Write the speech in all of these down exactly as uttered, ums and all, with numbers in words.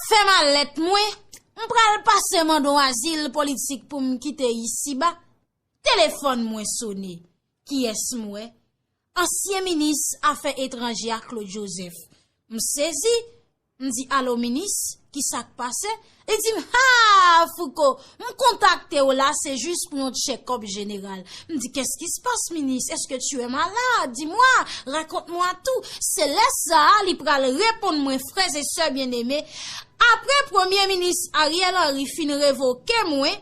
Fè malèt mwen, m pral pase mande yon azil politik pou m kite isiba. Telefòn mwen sone. Kiyès m wè? Ansyen minis afè etranje a Claude Joseph. M sezi, m di, "Alo minis, ki sa k pase?" Li di m, "Ha, Fouco, m kontakte w la, se jis pou yon check-up jeneral." M di, "Qu'est-ce qui se passe, minis? Est-ce que tu es malade? Dis-moi, raconte-moi tout." Se lè sa a, li pral reponn mwen, frè e sè byeneme, apre Premye Minis Ariel Henry fin revoke mwen,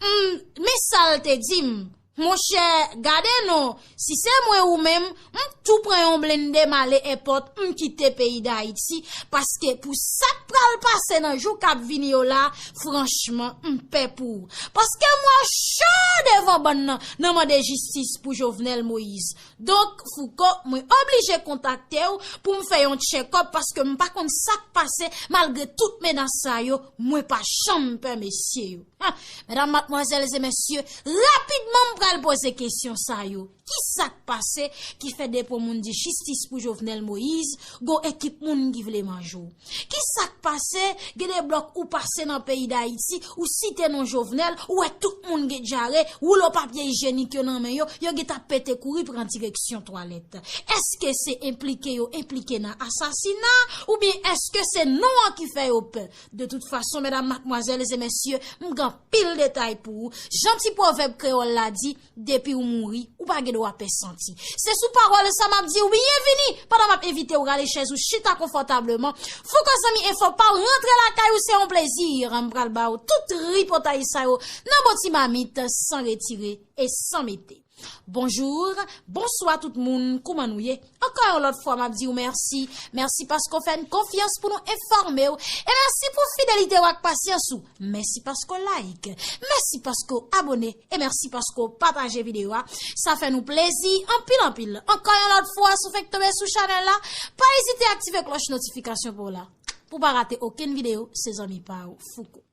m, men sa l te di m, "Monchè, gade non, si se mwen ou menm, m tou pran yon blende m ale èpòt, m kite peyi Dayiti, paske pou sa k pral pase nan jou k ap vini yo la, franchman, m pè pou ou." Paske m wè w cho devan bann nan, nan mande jistis pou Jovenel Moïse. Donk, Fouco, mwen oblije kontakte w pou m fè yon check-up, paske m pa konn sa k pase, malgre tout menas sa yo, mwen pa janm pè mesye yo. Ha, medam, madmwazèl e mesye, rapidman m pral poze kesyon sa yo. Ki sa k pase ki fè depi yon moun di jistis pou Jovenel Moïse, gon ekip moun ki vle manje w? Ki sa k pase, gen de blòk ou pase nan peyi Dayiti, ou site non Jovenel, ou wè tout moun gen dyare, woulo papye ijyenik yo nan men yo, yo gentan pete kouri pran direksyon twalèt. Èske se enplike yo enplike nan asasina, oubyen èske se non an ki fè yo pè? De tout fason, medam, madmwazèl e mesye, m gen anpil detay pou ou. Jan ti pwovèb kreyòl la di, depi w mouri, ou pa gen dwa pè santi. Se sou pawòl sa m ap di w byenvini, pandan m ap envite w rale chèz ou chita konfòtableman. Fouco zanmi enfo pa w rantre lakay ou, se yon plezi. M pral ba w tout tripotay sa yo nan bon ti mamit, san retire e san mete. Bonjou, bonswa tout moun, kouman nou ye? Ankò yon lòt fwa, m ap di w mèsi. Mèsi paske w fè n konfyans pou nou enfòme w. E mèsi pou fidelite w ak pasyans ou. Mèsi paske w like. Mèsi paske w abone. E mèsi paske w pataje videyo a. Sa fè nou plezi anpil, anpil. Ankò yon lòt fwa, si w fenk tonbe sou chanèl la, pa ezite aktive klòch notifikasyon pou w la. Pou w pa rate okenn videyo, se zanmi pa w, Fouco.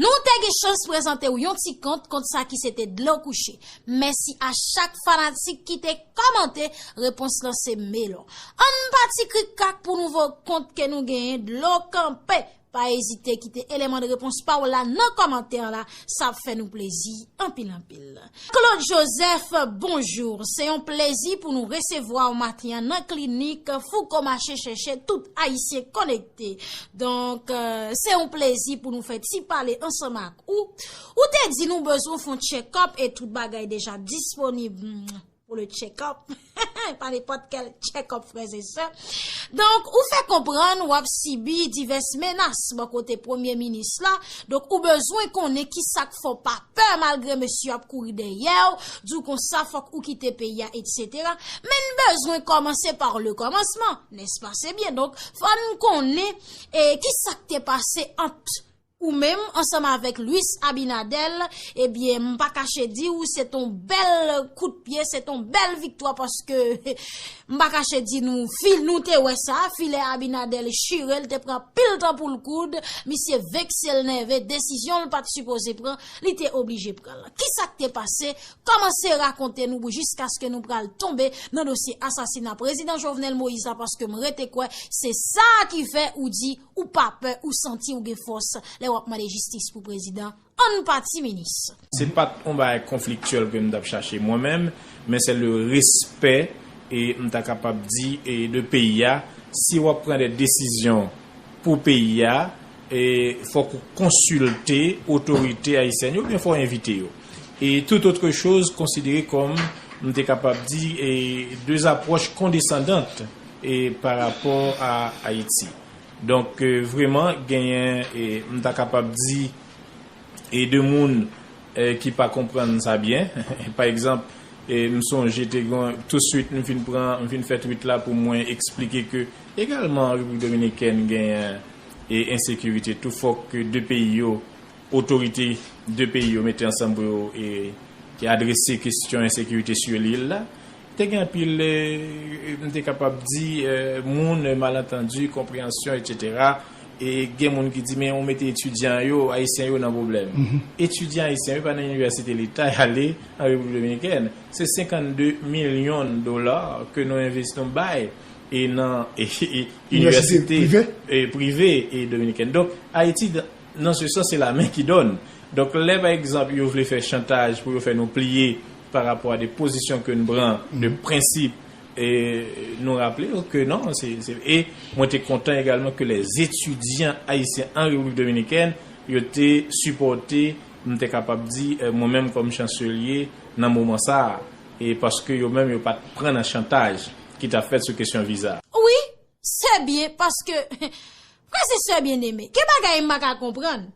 Nou te gen chans prezante w yon ti kont, kont sa ki se te dlo kouche. Mèsi a chak fanatik ki te kòmante, repons lan se melon. Ann pa ti krik kak pou nouvo kont ke nou genyen, dlo kanpe. Pa ezite kite eleman de repons pa w la nan kòmantè la, sa ap fè nou plezi anpil, anpil. Claude Joseph, bonjou. Se yon plezi pou nou resevwa w maten an nan klinik Fouco Mache Chèche, tout Ayisyen konekte. Donk, euh, se yon plezi pou nou fè ti pale ansanm ak ou. Ou te di nou bezwen fè yon check-up e tout bagay deja disponib, mm, pou le check-up. Pa nenpòt kèl check-up, frè e sè. Donk, ou fè konprann w ap sibi divès menas bò kote premye minis la. Donk, ou bezwen konnen ki sa k fè w pa pè malgre mesye ap kouri dèyè w, di w konsa fòk ou kite peyi a, etsetera. Men n bezwen kòmanse pa le kòmansman, nèspa? Se byen. Donk, fò n konnen, e, ki sa k te pase ant ou menm ansanm avèk Luis Abinader, ebyen, m pa kache di w, se t on bèl kout pye, se t on bèl viktwa, paske m pa kache di nou, fil, nou te wè sa, filè Abinader chire, l te pran pil tan pou l koud, misye vekse, l nève, desizyon l pa t sipoze pran, li te oblije pran l. Ki sa k te pase? Kòmanse rakonte nou pou jiskaske nou pral tonbe nan dosye asasina prezidan Jovenel Moïse la, paske m rete kwè se sa ki fè ou di ou pa pè, ou santi ou gen fòs lè w ap mande jistis pou prezidan. Ann pati, minis. Se pa t yon bagay konfliktyèl ke m t ap chache mwen menm, men se le respè, e m ta kapab di, e de peyi a. Si w ap pran de desizyon pou peyi a, e fòk ou konsilte otorite ayisyèn yo, oubyen fò w envite yo. E tout autre chose konsidere kòm, m te kapab di, e de apwòch kondesandant, e pa rapò a Ayiti. Donk, e, vrèman, genyen, e, m ta kapab di, e de moun, e, ki pa konprann sa byen. Pa egzanp, e, m sonje te gen, touswit m fin pran, m fin fè tweet la pou mwen eksplike ke egalman an Repiblik Dominikèn genyen, e, ensekirite tou. Fòk ke de peyi yo, otorite de peyi yo mete ansanm pou yo, e, e adrese kesyon ensekirite sou lil la. Te gen anpil, e, m te kapab di, e, moun, e, malantandi, konpreyansyon, etsetera. E gen moun ki di, "Men ou mete etidyan yo, ayisyen yo nan pwoblèm." Etidyan ayisyen yo pa nan inivèsite leta y ale an Repiblik Dominikèn. Se senkannde milyon dola ke nou envesti, nou bay e nan e, e, inivèsite prive e dominikèn. Donk, Ayiti, nan se sans, se la men ki dòn. Donk, lè, pa egzanp, yo vle fè chantaj pou yo fè nou pliye pa rapò a de pozisyon ke n pran, de prensip, e nou raple yo ke non, se, se, e mwen te kontan egalman ke les étudiants haïtiens en République Dominicaine, yo te sipòte, m te kapab di, eh, mwen menm kòm chanselye nan moman sa a, e paske yo menm yo pa t pran nan chantaj ki t ap fèt sou kesyon viza. Wi, se byen paske, frè e sè byeneme, gen bagay m pa ka konprann.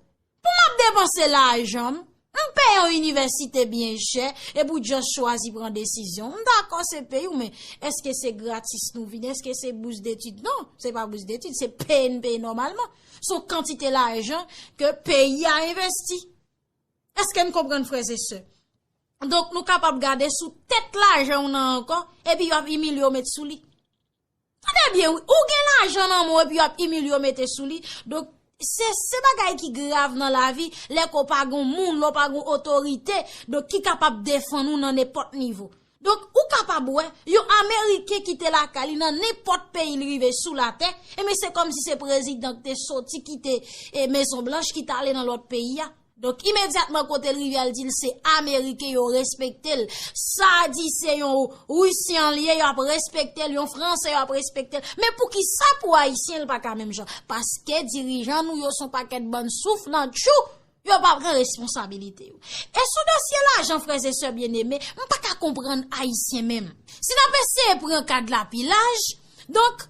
Pou m ap depanse lajan m, m peye yon inivèsite byen chè, epi w just chwazi pran desizyon. M dakò se peyi w, men èske se gratis nou vini? Èske se bous detid? Non, se pa bous detid, se peye n peye nòmalman. Se yon kantite lajan ke peyi a envesti. Èske n konprann, frè e sè? Donk, nou kapab gade sou tèt lajan w nan ankò, epi y ap imilye w met sou li. Tande byen, wi. Ou gen lajan nan men w epi y ap imilye w mete sou li. Donk, se, se bagay ki grav nan lavi, lè ke w pa gen moun, lè w pa gen otorite, donk, ki kapab defann ou nan nenpòt nivo. Donk, ou kapab wè, yon Ameriken kite lakay li nan nenpòt peyi li rive sou latè, ebyen, se kòmsi se prezidan ki te soti kite, e, Mezon Blanch, ki t ale nan lòt peyi a. Donk, imedyatman kote l rive a, l di l se Ameriken, yo respekte l. Sa di se yon Risyen li ye, y ap respekte l, yon Franse, y ap respekte l. Men poukisa pou Ayisyen, l pa ka menm jan? Paske dirijan nou yo se yon pakèt bann souf nan tchou, yo pa pran responsabilite yo. E sou dosye lajan, frè e sè byeneme, m pa ka konprann Ayisyen menm. Si n ap eseye pran kad la pi laj, donk,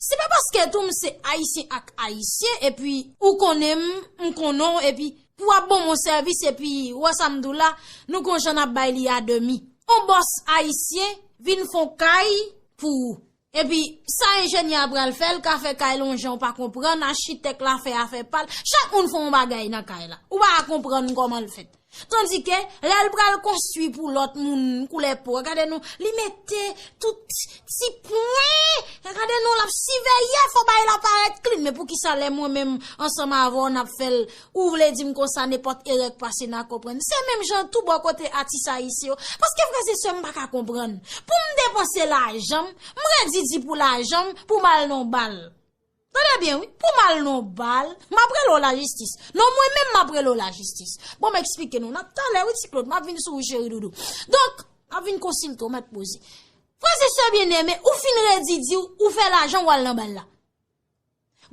se pa paske tou m se Ayisyen ak Ayisyen, epi ou konnen m, m konnen w, epi pou w ap ban m yon sèvis, epi w wè sa m di w la, nou gon jan n ap bay li a demi. Yon bòs ayisyen vin fè yon kay pou ou. Epi, sa enjenyè a pral fè, l ka fè kay la yon jan w pa konprann, achitèk la fè afè pa l, chak moun fè yon bagay nan kay la. Ou pa ka konprann kòman l fèt. Tandike, lè l pral konstwi pou lòt moun koulè po, gade non, li mete tout ti pwen, gade non, l ap siveye, fò bagay la parèt klin. Men poukisa lè mwen menm ansanm avè w n ap fè l, ou vle di m konsa nenpòt erè k pase n a konprann? Se menm jan tou bò kote atis ayisyen yo. Paske frè e sè m pa ka konprann. Pou m depanse lajan m, m redi di pou lajan m, pou m al nan bal. Tande byen, wi. Pou m al nan bal, m ap rele w lajistis. Non, mwen menm, m ap rele w lajistis. Bon, m eksplike nou. N ap talè, wi, ti Claude. M ap vin sou ou, cheri doudou. Donk, m ap vin konsilte w, mèt poze. Frè e sè byeneme, ou fin redi di w, ou fè lajan, w al nan bal la.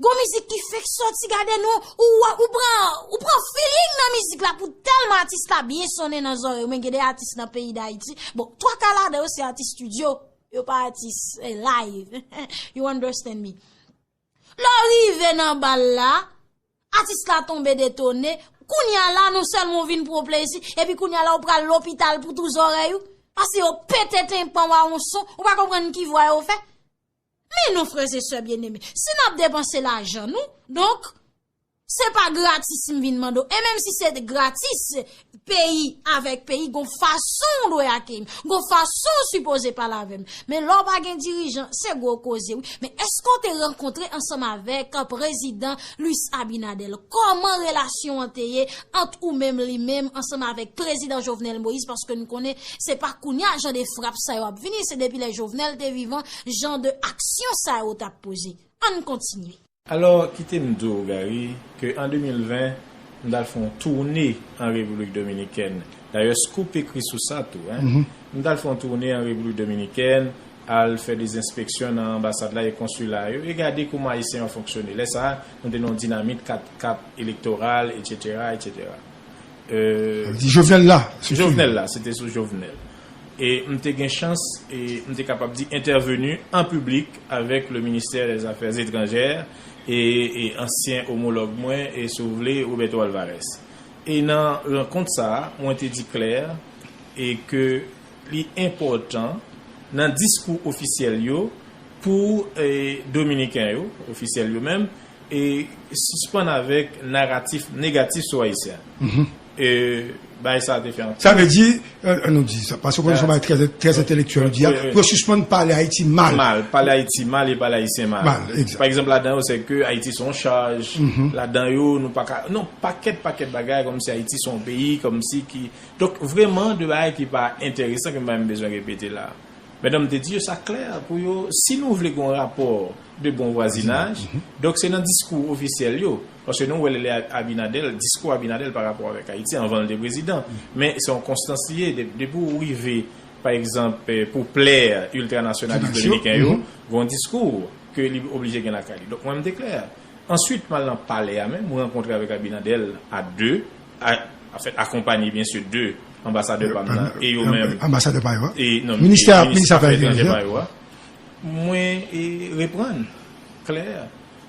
Gon mizik ki fèk sòti, gade non, ou, ou pran, ou pran feeling nan mizik la pou tèlman atis la byen sonnen nan zòrèy ou. Men gen de atis nan peyi Dayiti. Bon, twa ka ladan yo se atis estidyo, yo pa atis, eh, live. You understand me? Lè w rive nan bal la, atis la tonbe detone, kounye a la, non sèlman w vin pran plezi, epi kounye a la, w pral lopital pou tou zòrèy ou, paske yo pete tenpan w a yon son, ou pa konprann ki vwa yo fè. Men non, frè e sè byeneme, si n ap depanse lajan nou, donk, se pa gratis m vin mande w. E menm si se gratis, peyi avèk peyi, gon fason w dwe akeyi m, gon fason w sipoze pale avè m. Men lè w pa gen dirijan, se gwo koze, wi. Men èske w te rankontre ansanm avèk prezidan Luis Abinader? Kòman relasyon an te ye ant ou menm, li menm, ansanm avèk prezidan Jovenel Moïse? Paske n konnen se pa kounye a jan de frap sa yo ap vini, se depi lè Jovenel te vivan, jan de aksyon sa yo t ap poze. Ann kontinye. Alò, kite m di w, Gary, ke an de mil ven, m t al fè yon toune an Repiblik Dominikèn. Dayè, Scoop ekri sou sa tou, en. M t al fè yon toune an Repiblik Dominikèn, al fè de enspeksyon nan anbasad la e konsila yo, e gade kouman Ayisyen yo fonksyone. Lè sa a, nou te nan yon dinamik kat kap elektoral, etsetera, etsetera. Euh, Sa vle di Jovenel la, se Jovenel la, se te sou Jovenel. E m te gen chans, e m te kapab di, entèveni an piblik avèk le ministère des Affaires étrangères e, e ansyen omològ mwen, e si w vle, Roberto Alvarez. E nan rankont sa a, mwen te di klè e ke li enpòtan nan diskou ofisyèl yo pou, e, Dominiken yo, ofisyèl yo menm, e sispann avèk naratif negatif sou Ayisyen. E bagay sa a te fè anpil. Sa vle di, euh, nou di sa, paske w konnen se yon bagay trè, trè entelektyèl, ou di a, pou yo sispann pale Ayiti mal. Mal, pale Ayiti mal e pale Ayisyen mal. Mal, egzak. Pa egzanp, ladan yo, se ke Ayiti se yon chaj. Ladan yo, nou pa ka, non, pakèt, pakèt bagay, kòmsi Ayiti se yon peyi, kòmsi ki, donk, vrèman, de bagay ki pa enteresan, ke m pa menm bezwen repete la. Mèt Dam te di yo sa klè pou yo, si nou vle gen yon rapò de bon vwazinaj, donk se nan diskou ofisyèl yo. Paske nou wè lè Abinader, diskou Abinader pa rapò avèk Ayiti anvan l te prezidan. Men se yon konstans li ye, de- depi w rive, pa egzanp, eh, pou plè iltranasyonalis dominiken yo, gen yon diskou ke li oblije gen lakay li. Donk mwen, m te klè. Answit, m al nan palè a menm, mwen rankontre avèk Abinader a de, a, anfèt, akonpanye, byen si, de anbasadè pa m nan, e yo menm. Anbasadè pa yo a? E, non, Ministè, Ministè Afè Etranjè pa yo a. Mwen, e, reprann klè.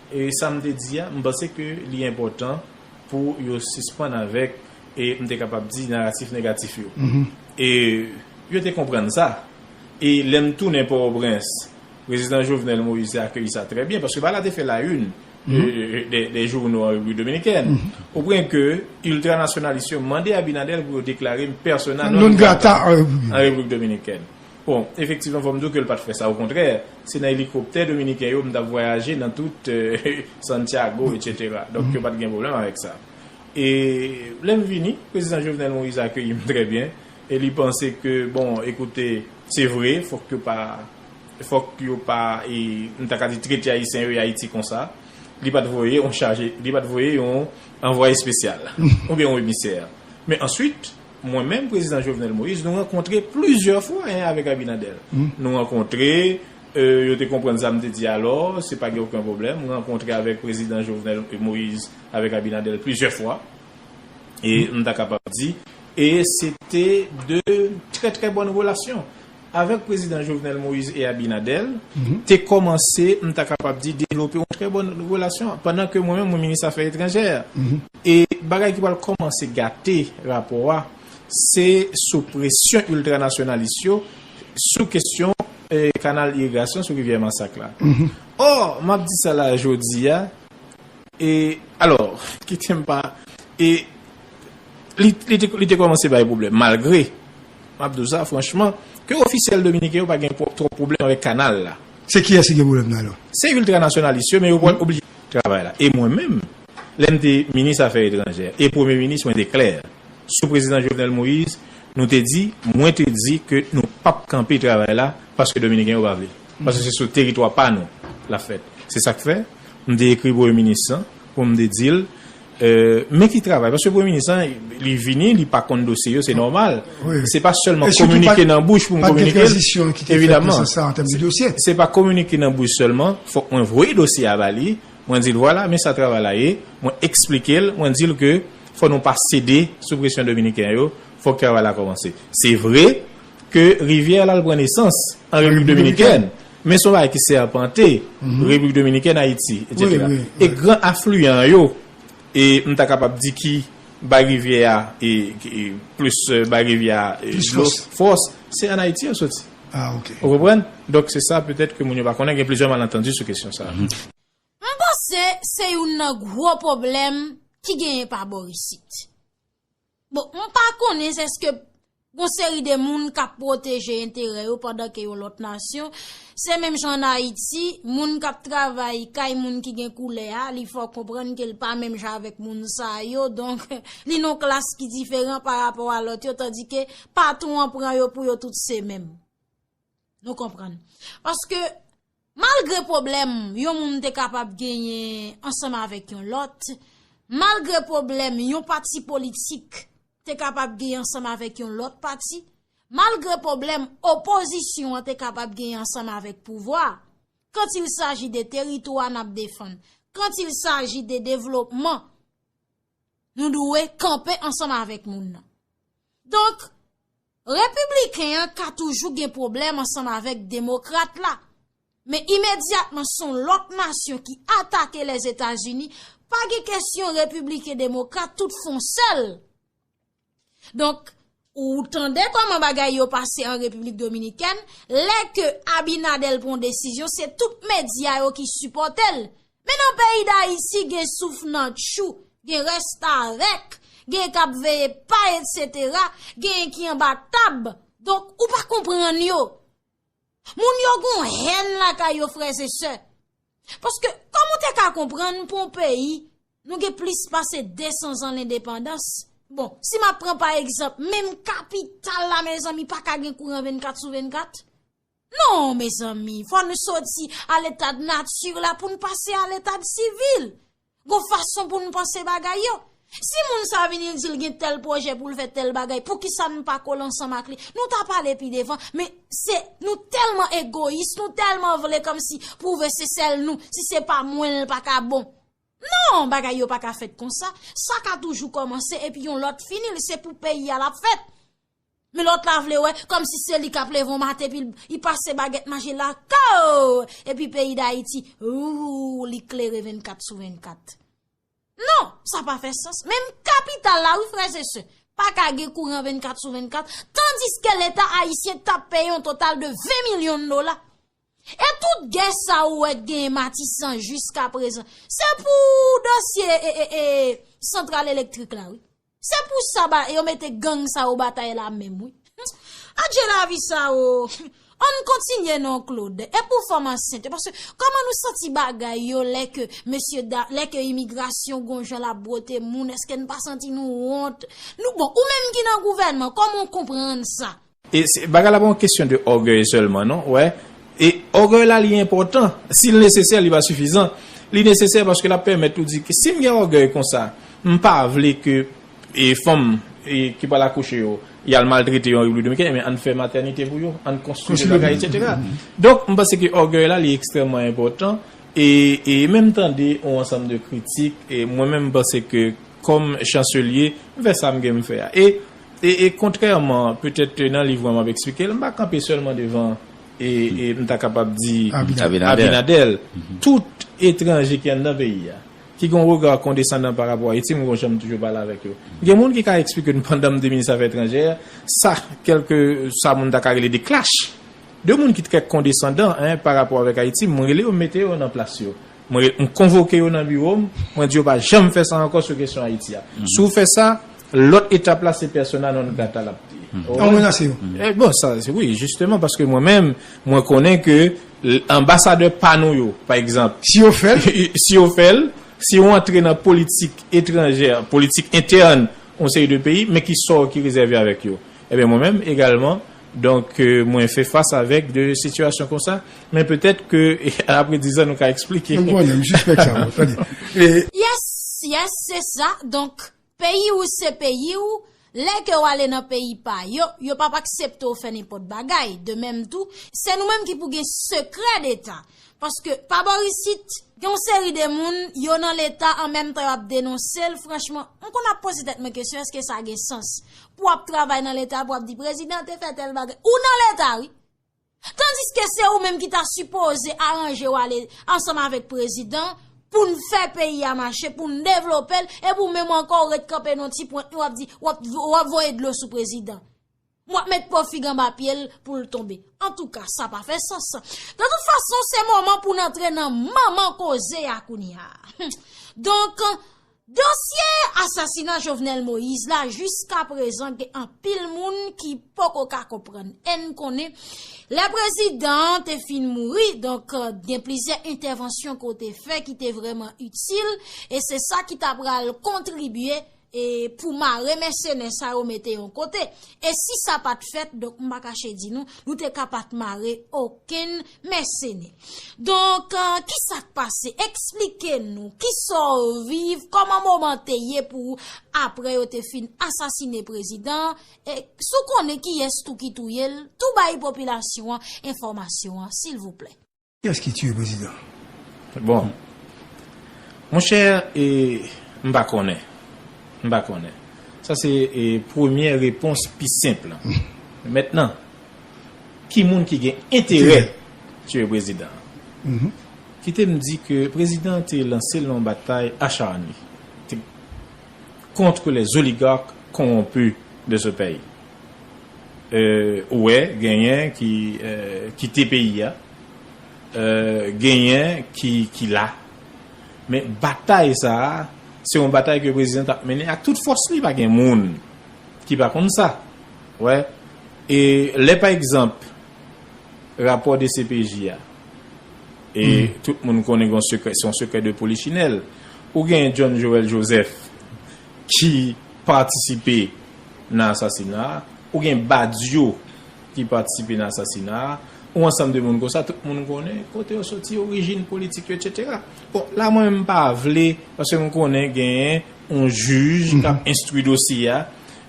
E sa m te di a, m panse ke li enpòtan pou yo sispann avèk, e m te kapab di, naratif negatif yo. E yo te konprann sa. E lè m tounen Pòtoprens, prezidan Jovenel Moïse te akeyi sa trè byen, paske bagay la te fè la une de, de, de jounal an Repiblik Dominikèn. Ou pwen ke iltranasyonalis yo mande Abinader pou yo deklare m persona non grata an Repiblik Dominikèn. Bon, efektivman, fò m di w ke l pa t fè sa. Okontrè, se nan elikoptè dominiken yo m t ap vwayaje nan tout, eh, Santiago, etsetera. Donk, yo pa t gen pwoblèm avèk sa. E lè m vini, prezidan Jovenel Moïse akeyi m trè byen. E li panse ke, bon, ekoute, se vre, fòk yo pa, fòk yo pa, e, m ta ka di, trete Ayisyen yo e Ayiti konsa. Li pa t voye yon chaje, li pa t voye yon anvwaye espesyal, oubyen yon emisè. Men answit, mwen menm, prezidan Jovenel Moïse, nou rankontre plizyè fwa, en, avèk Abinader. Nou rankontre, eh, yo te konprann sa m te di alò, se pa gen okenn pwoblèm. M rankontre avèk prezidan Jovenel Moïse, avèk Abinader plizyè fwa. E m ta kapab di, e se te de trè, trè bòn relasyon. Avèk prezidan Jovenel Moïse e Abinader, te kòmanse, m ta kapab di, devlope yon trè bòn relasyon, pandan ke mwen menm, mwen minis afè etranjè. E bagay ki pral kòmanse gate rapò a, se sou presyon iltranasyonalis yo, sou kesyon, eh, kanal irigasyon sou rivyè Masak la. Ò, m ap di sa la jodi a, e, alò, kite m pa, e, li, li te, li te kòmanse bay pwoblèm, malgre, m ap di w sa franchman, ke ofisyèl dominiken yo pa gen pwo-, twòp pwoblèm avèk kanal la. Se kiyès ki gen pwoblèm nan, alò? Se iltranasyonalis yo, men yo pral oblije travay la. E mwen menm, lè m te minis afè etranjè, e premye minis, mwen te klè. Sou prezidan Jovenel Moïse, nou te di, mwen te di ke nou p ap kanpe travay la, paske dominiken yo pa vle. Paske se sou teritwa pa nou l ap fèt. Se sa k fè, m te ekri premye minis lan, pou m te di l, eh, men ki travay, paske premye minis lan, li vini, li pa konn dosye yo, se nòmal. Se pa sèlman kominike nan bouch pou m kominike l, evidaman. Se pa kominike nan bouch sèlman, fòk mwen voye dosye a ba li, mwen di l, vwala, men sa travay la ye, mwen eksplike l, mwen di l ke fò nou pa sede sou presyon dominiken yo, fòk travay la kòmanse. Se vre ke rivyè la al pran nesans an Repiblik Dominikèn, men se yon bagay ki sèpante, Repiblik Dominikèn, Ayiti, etsetera. E gran afliyan yo, e m ta kapab di ki bay rivyè a, e, e plis, eh, bay rivyè a, e, dlo, fòs, se ann Ayiti yo soti. Ou konprann? Donk, se sa, petèt ke moun yo pa konnen, gen plizyè malantandi sou kesyon sa a. M panse se youn nan gwo pwoblèm ki genyen pa bò isit. Bon, m pa konnen si èske gon seri de moun k ap pwoteje enterè yo pandan ke yon lòt nasyon. Se menm jan ann Ayiti, moun k ap travay kay moun ki gen koulè a, li fè w konprann ke l pa menm jan avèk moun sa yo. Donk, li nan yon klas ki diferan pa rapò a lòt yo, tandike patwon an pran yo pou yo tout se menm. Nou konprann. Paske, malgre pwoblèm yon moun te kapab genyen ansanm avèk yon lòt, malgre pwoblèm yon pati politik te kapab genyen ansanm avèk yon lòt pati, malgre pwoblèm opozisyon an te kapab genyen ansanm avèk pouvwa, quand il s'agit de teritwa n ap defann, quand il s'agit de devlopman, nou dwe kanpe ansanm avèk moun nan. Donk, repibliken an ka toujou gen pwoblèm ansanm avèk demokrat la. Men imedyatman se yon lòt nasyon ki atake Lèzetazini, pa gen kesyon repibliken demokrat, tout fè yon sèl. Donk, ou tande kòman bagay yo pase an Repiblik Dominikèn, lè ke Abinader pran desizyon, se tout medya yo ki sipòte l. Men nan peyi Dayiti, gen souf nan tchou, gen rèstavèk, gen k ap veye pay, etsetera, gen ki anba tab. Donk, ou pa konprann yo. Moun yo gon hèn lakay yo, frè e sè. Paske, kòm ou te ka konprann, pou yon peyi, nou gen plis pase de san zan lendepandans. Bon, si m ap pran pa egzanp, menm kapital la, mezanmi, pa ka gen kouran vennkat sou vennkat. Non, mezanmi, fò nou soti a leta de nati la pou n pase a leta de sivil. Gon fason pou n panse bagay yo. Si moun sa vini, l di l gen tèl pwojè pou l fè tèl bagay, poukisa n pa kole ansanm ak li? Nou ta pale pi devan, men se nou tèlman egoyis, nou tèlman vle kòmsi pwouve se sèl nou, si se pa mwen, l pa ka bon. Non, bagay yo pa ka fèt konsa. Sa ka toujou kòmanse epi yon lòt fini l, se pou peyi a l ap fèt. Men lòt la vle wè kòmsi se li k ap leve yon maten epi li pase bagèt manje la, ko! Epi peyi Dayiti, ou, li klere vennkat sou vennkat. Non, sa pa fè sans. Menm kapital la, wi, frè e sè, pa ka gen kouran vennkat sou vennkat, tandiske leta ayisyen t ap peye yon total de ven milyon dola. E tout gè sa ou wè k genyen Matisan jiska prezan, se pou dosye e, e, e, santral elektrik la, wi. Se pou sa ba, yo mete gang sa yo batay la menm, wi. Adje lavi sa o. Ann kontinye non, Claude. E pou fanm ansent yo, paske kòman nou santi bagay yo lè ke mesye da, lè ke imigrasyon gon jan l ap bwote moun, èske n pa santi nou wont? Nou, bon, ou menm ki nan gouvènman, kòman w konprann sa? E se, bagay la pa yon kesyon de ògèy sèlman, non, wè. E ògèy la, li enpòtan. Si l nesesè, li pa sifizan. Li nesesè paske l ap pèmèt ou di ke si m gen ògèy konsa, m pa vle ke e fanm e, ki pral akouche yo, y al maltrete yo an Repiblik Dominikèn, men ann fè matènite pou yo, ann konstwi de bagay, etsetera. Donk, m panse ke ògèy la, li ekstrèmman enpòtan. E, e menm tande yon ansanm de kritik, e mwen menm, m panse ke kòm chanselye, m fè sa m gen m fè a. E, e, e kontrèman, petèt nan liv mwen m ap eksplike l, m pa kanpe sèlman devan, e, e m ta kapab di Abinader. Abinader. Tout etranje ki anndan peyi a, ki gen yon rega kondesandan pa rapò a Ayiti, mwen gon jan m toujou pale avèk yo. Gen moun ki ka eksplike n pandan m te minis afè etranjè, sa, kèlke sa moun ta ka rele de clash. De moun ki trè kondesandan, en, pa rapò avèk Ayiti, mwen rele yo, m mete yo nan plas yo. Mwen, m konvoke yo nan biwo m, mwen di yo pa janm fè sa ankò sou kesyon Ayiti a. Si w fè sa, lòt etap la, se persona non grata l ap ye. An menase yo. E, bon, sa, se, wi, jisteman, paske mwen menm, mwen konnen ke l-, anbasadè pa nou yo, pa egzanp, si yo fè l, si yo fè l, si yo antre nan politik etranjè, politik entèn yon seri de peyi, men ki sò ki rezève avèk yo? Ebyen, mwen menm egalman, donk, euh, mwen fè fas avèk de sitiyasyon konsa, men petèt ke apre dizan nou ka eksplike. M konnen, m sispèk sa, bon, tande. E yes, yes, se sa. Donk, peyi w se peyi w. Lè ke w ale nan peyi pa yo, yo p ap aksepte w fè nenpòt bagay. De menm tou, se nou menm ki pou gen sekrè deta. Paske pa bò isit, gen yon seri de moun, yo nan leta an menm tan y ap denonse l. Franchman, m konn ap poze tèt mwen kesyon, èske sa gen sans? Pou w ap travay nan leta, pou w ap di prezidan te fè tèl bagay. Ou nan leta, wi. Tandiske se ou menm ki ta sipoze aranje w ale ansanm avèk prezidan pou n fè peyi a mache, pou n devlope l, epi ou menm ankò w ret kanpe nan ti pwent li, w ap di, w ap, w ap voye dlo sou prezidan. W ap met po fig anba pye l pou l tonbe. Antouka, sa pa fè sans. De tout fason, se moman pou n antre nan manman koze a kounye a. Donk, dosye asasina Jovenel Moïse la, jiska prezan, gen anpil moun ki poko ka konprann. E n konnen, lè prezidan an te fin mouri, donk, gen plizyè entèvansyon ke w te fè ki te vrèman itil, e se sa ki ta pral kontribye e pou mare mèsenè sa yo mete yon kote. E si sa pa t fèt, donk, m pa kache di nou, nou te ka pa t mare okenn mèsenè. Donk, euh, kisa k pase? Eksplike nou, kisa w viv, kòman moman te ye pou ou apre yo te fin asasine prezidan an? E si w konnen kiyès tou ki touye l, tou bay popilasyon an enfòmasyon an, silvouplè. Kiyès ki tiye prezidan? Bon. Monchè, e, m pa konnen. M pa konnen. Sa se, e, premyè repons pi senp lan. Mentnan, ki moun ki gen enterè tiye prezidan an? Kite m di ke prezidan an te lanse l nan yon batay acharne. Te contre les oligarques corrompus de ce pays. Euh, ou wè, genyen ki, euh, kite peyi a, euh, genyen ki, ki la. Men batay sa a, se yon batay ke prezidan t ap mennen ak tout fòs li, pa gen moun ki pa konn sa. Wè. E lè, pa egzanp, rapò de C P J a, e tout moun konnen gen yon sekrè, se yon sekrè de polichinèl. Ou gen John Joël Joseph ki patisipe nan asasina a, ou gen Badio ki patisipe nan asasina a, yon ansanm de moun konsa, tout moun konnen kote yo soti, orijin politik yo, etsetera. Bon, la mwen menm m pa vle, paske m konnen genyen yon jij k ap enstwi dosye a,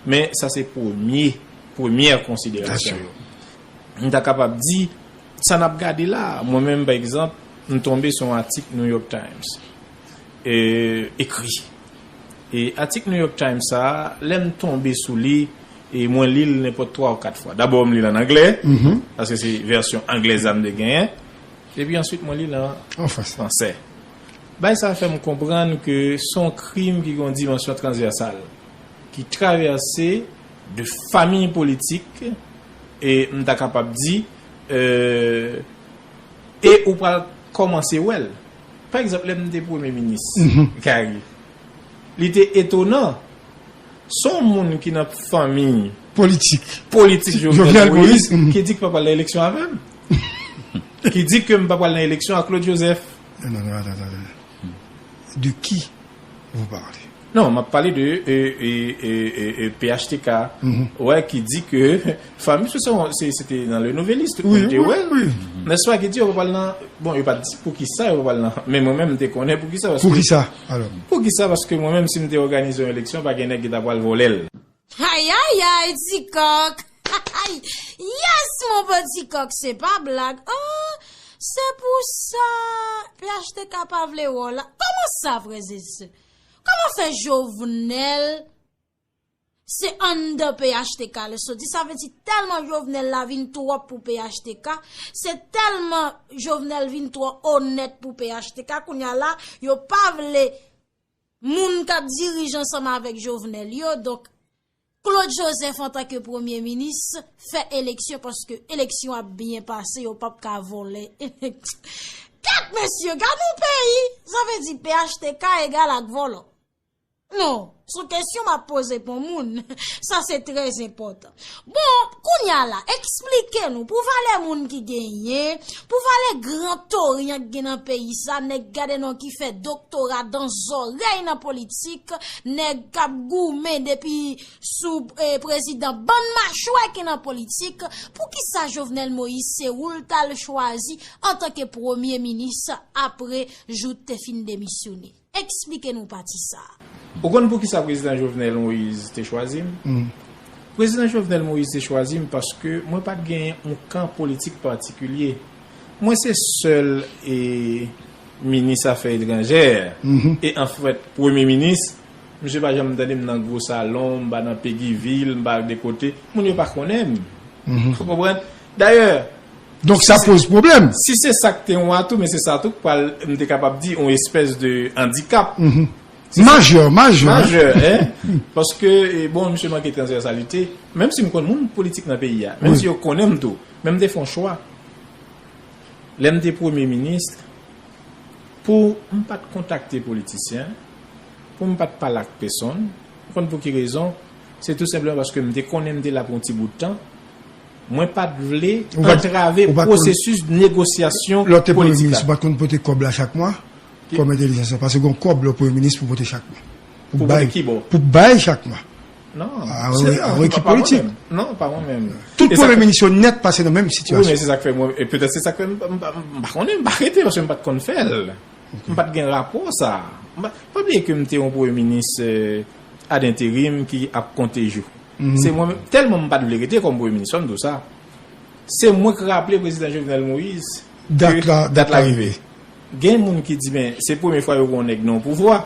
men sa se premye, premyè konsiderasyon yo. M ta kapab di, sa n ap gade la, mwen menm, pa egzanp, m tonbe sou yon atik New York Times, e, ekri. E atik New York Times sa a, lè m tonbe sou li, e mwen li l nenpòt twa ou kat fwa. Dabò, m li l ann anglè, paske se vèsyon anglèz la m te genyen. Epi answit, mwen li l an fransè. Bagay sa a fè m konprann ke se yon krim ki gen yon dimansyon transvèsal, ki travèse de fanmi politik, e m ta kapab di, e, e ou pral kòmanse wè l. Pa egzanp, lè m te premye minis, Gary, li te etonan. Se yon moun ki nan fanmi politik, politik Jovenel Moïse, ki di ke l pa pral nan eleksyon avè m. Ki di ke m pa pral nan eleksyon ak Claude Joseph. Non, non, non, non, non. De qui vous parlez? Non, m ap pale de, e, e, e, e, e, P H T K. Wè, ki di ke fanmi, se, se, se te nan Le Nouvelliste, wi, ou te wè. Nèspa, ki di yo pa pral nan, bon, yo pa t di poukisa yo pa pral nan, men mwen menm, m te konnen poukisa, paske poukisa, alò? Poukisa? Paske mwen menm, si m te òganize yon eleksyon, pa gen nèg ki ta pral vòlè l. Ay, ay, ay, Ti Kòk. Yes, mon petit coq, se pa blag. Ah, se pou sa P H T K pa vle wè w la. Kòman sa, frè e sè? Kòman fè Jovenel se anndan P H T K l soti? Sa vle di tèlman Jovenel la vin twòp pou P H T K, se tèlman Jovenel vin twò onèt pou P H T K, kounye a la, yo pa vle moun k ap dirije ansanm avèk Jovenel yo. Donk, Claude Joseph antanke premye minis fè eleksyon paske eleksyon ap byen pase, yo p ap ka vòlè eleksyon. Kèt mesye, gad yon peyi! Sa vle di P H T K egal ak vòlò. Non, se yon kesyon m ap poze pou moun. Sa se trè enpòtan. Bon, kounye a la, eksplike nou, pou valè moun ki genyen, pou valè gran toryan ki gen nan peyi sa, nèg gade non ki fè doktora dan zòrèy nan politik, nèg k ap goumen depi sou, eh, prezidan, bann machwè ki nan politik, poukisa Jovenel Moïse se ou l t al chwazi antanke premye minis apre Jouthe te fin demisyone? Eksplike nou pati sa a. Ou konn poukisa prezidan Jovenel Moïse te chwazi m? Prezidan Jovenel Moïse te chwazi m paske mwen pa t genyen yon kan politik patikilye. Mwen se sèl, e, minis afè etranjè. E anfèt, premye minis, misye pa janm tande m nan gwo salon, m pa nan Péguy Ville, m pa de kote. Moun yo pa konnen m. Ou konprann? Dayè, donk, sa poze pwoblèm. Si se sa k te yon atou, men se sa tou k pral, m te kapab di, yon espès de andikap. Majè, majè, majè, hein? Paske, e, bon, misye manke transvèsalite. Menm si m konn moun politik nan peyi a, menm si yo konnen m tou, men m te fè yon chwa. Lè m te premye minis, pou m pa t kontakte politisyen, pou m pa t pale ak pèsonn, ou konn pou ki rezon? Se tou senpleman paske m te konnen m te la pou yon ti bout tan. Mwen pa t vle antrave pwosesis negosyasyon politik la. Lè w te premye minis, ou pa t konn pote kòb la chak mwa? Kòm entèlijans lan, paske gen yon kòb lè w premye minis pou pote chak mwa. Pou bay, pou bay chak mwa. Non, se non, ekip politik. Non, pa mwen menm. Tout premye minis yo nèt pase nan menm sitiyasyon. Wi, men se sa k fè mwen, e petèt se sa k fè m, m, m, m pa konnen, m pa rete, paske m pa t konn fè l. M pa t gen rapò sa a. M pa, pa bliye ke m te yon premye minis, eh, ad interim ki ap konte jou. Se mwen menm, tèlman m pa t vle rete kòm premye minis, fò m di w sa. Se mwen k raple prezidan Jovenel Moïse ke dat la rive. Gen moun ki di, men, se premye fwa yo gen yon nèg nan yon pouvwa.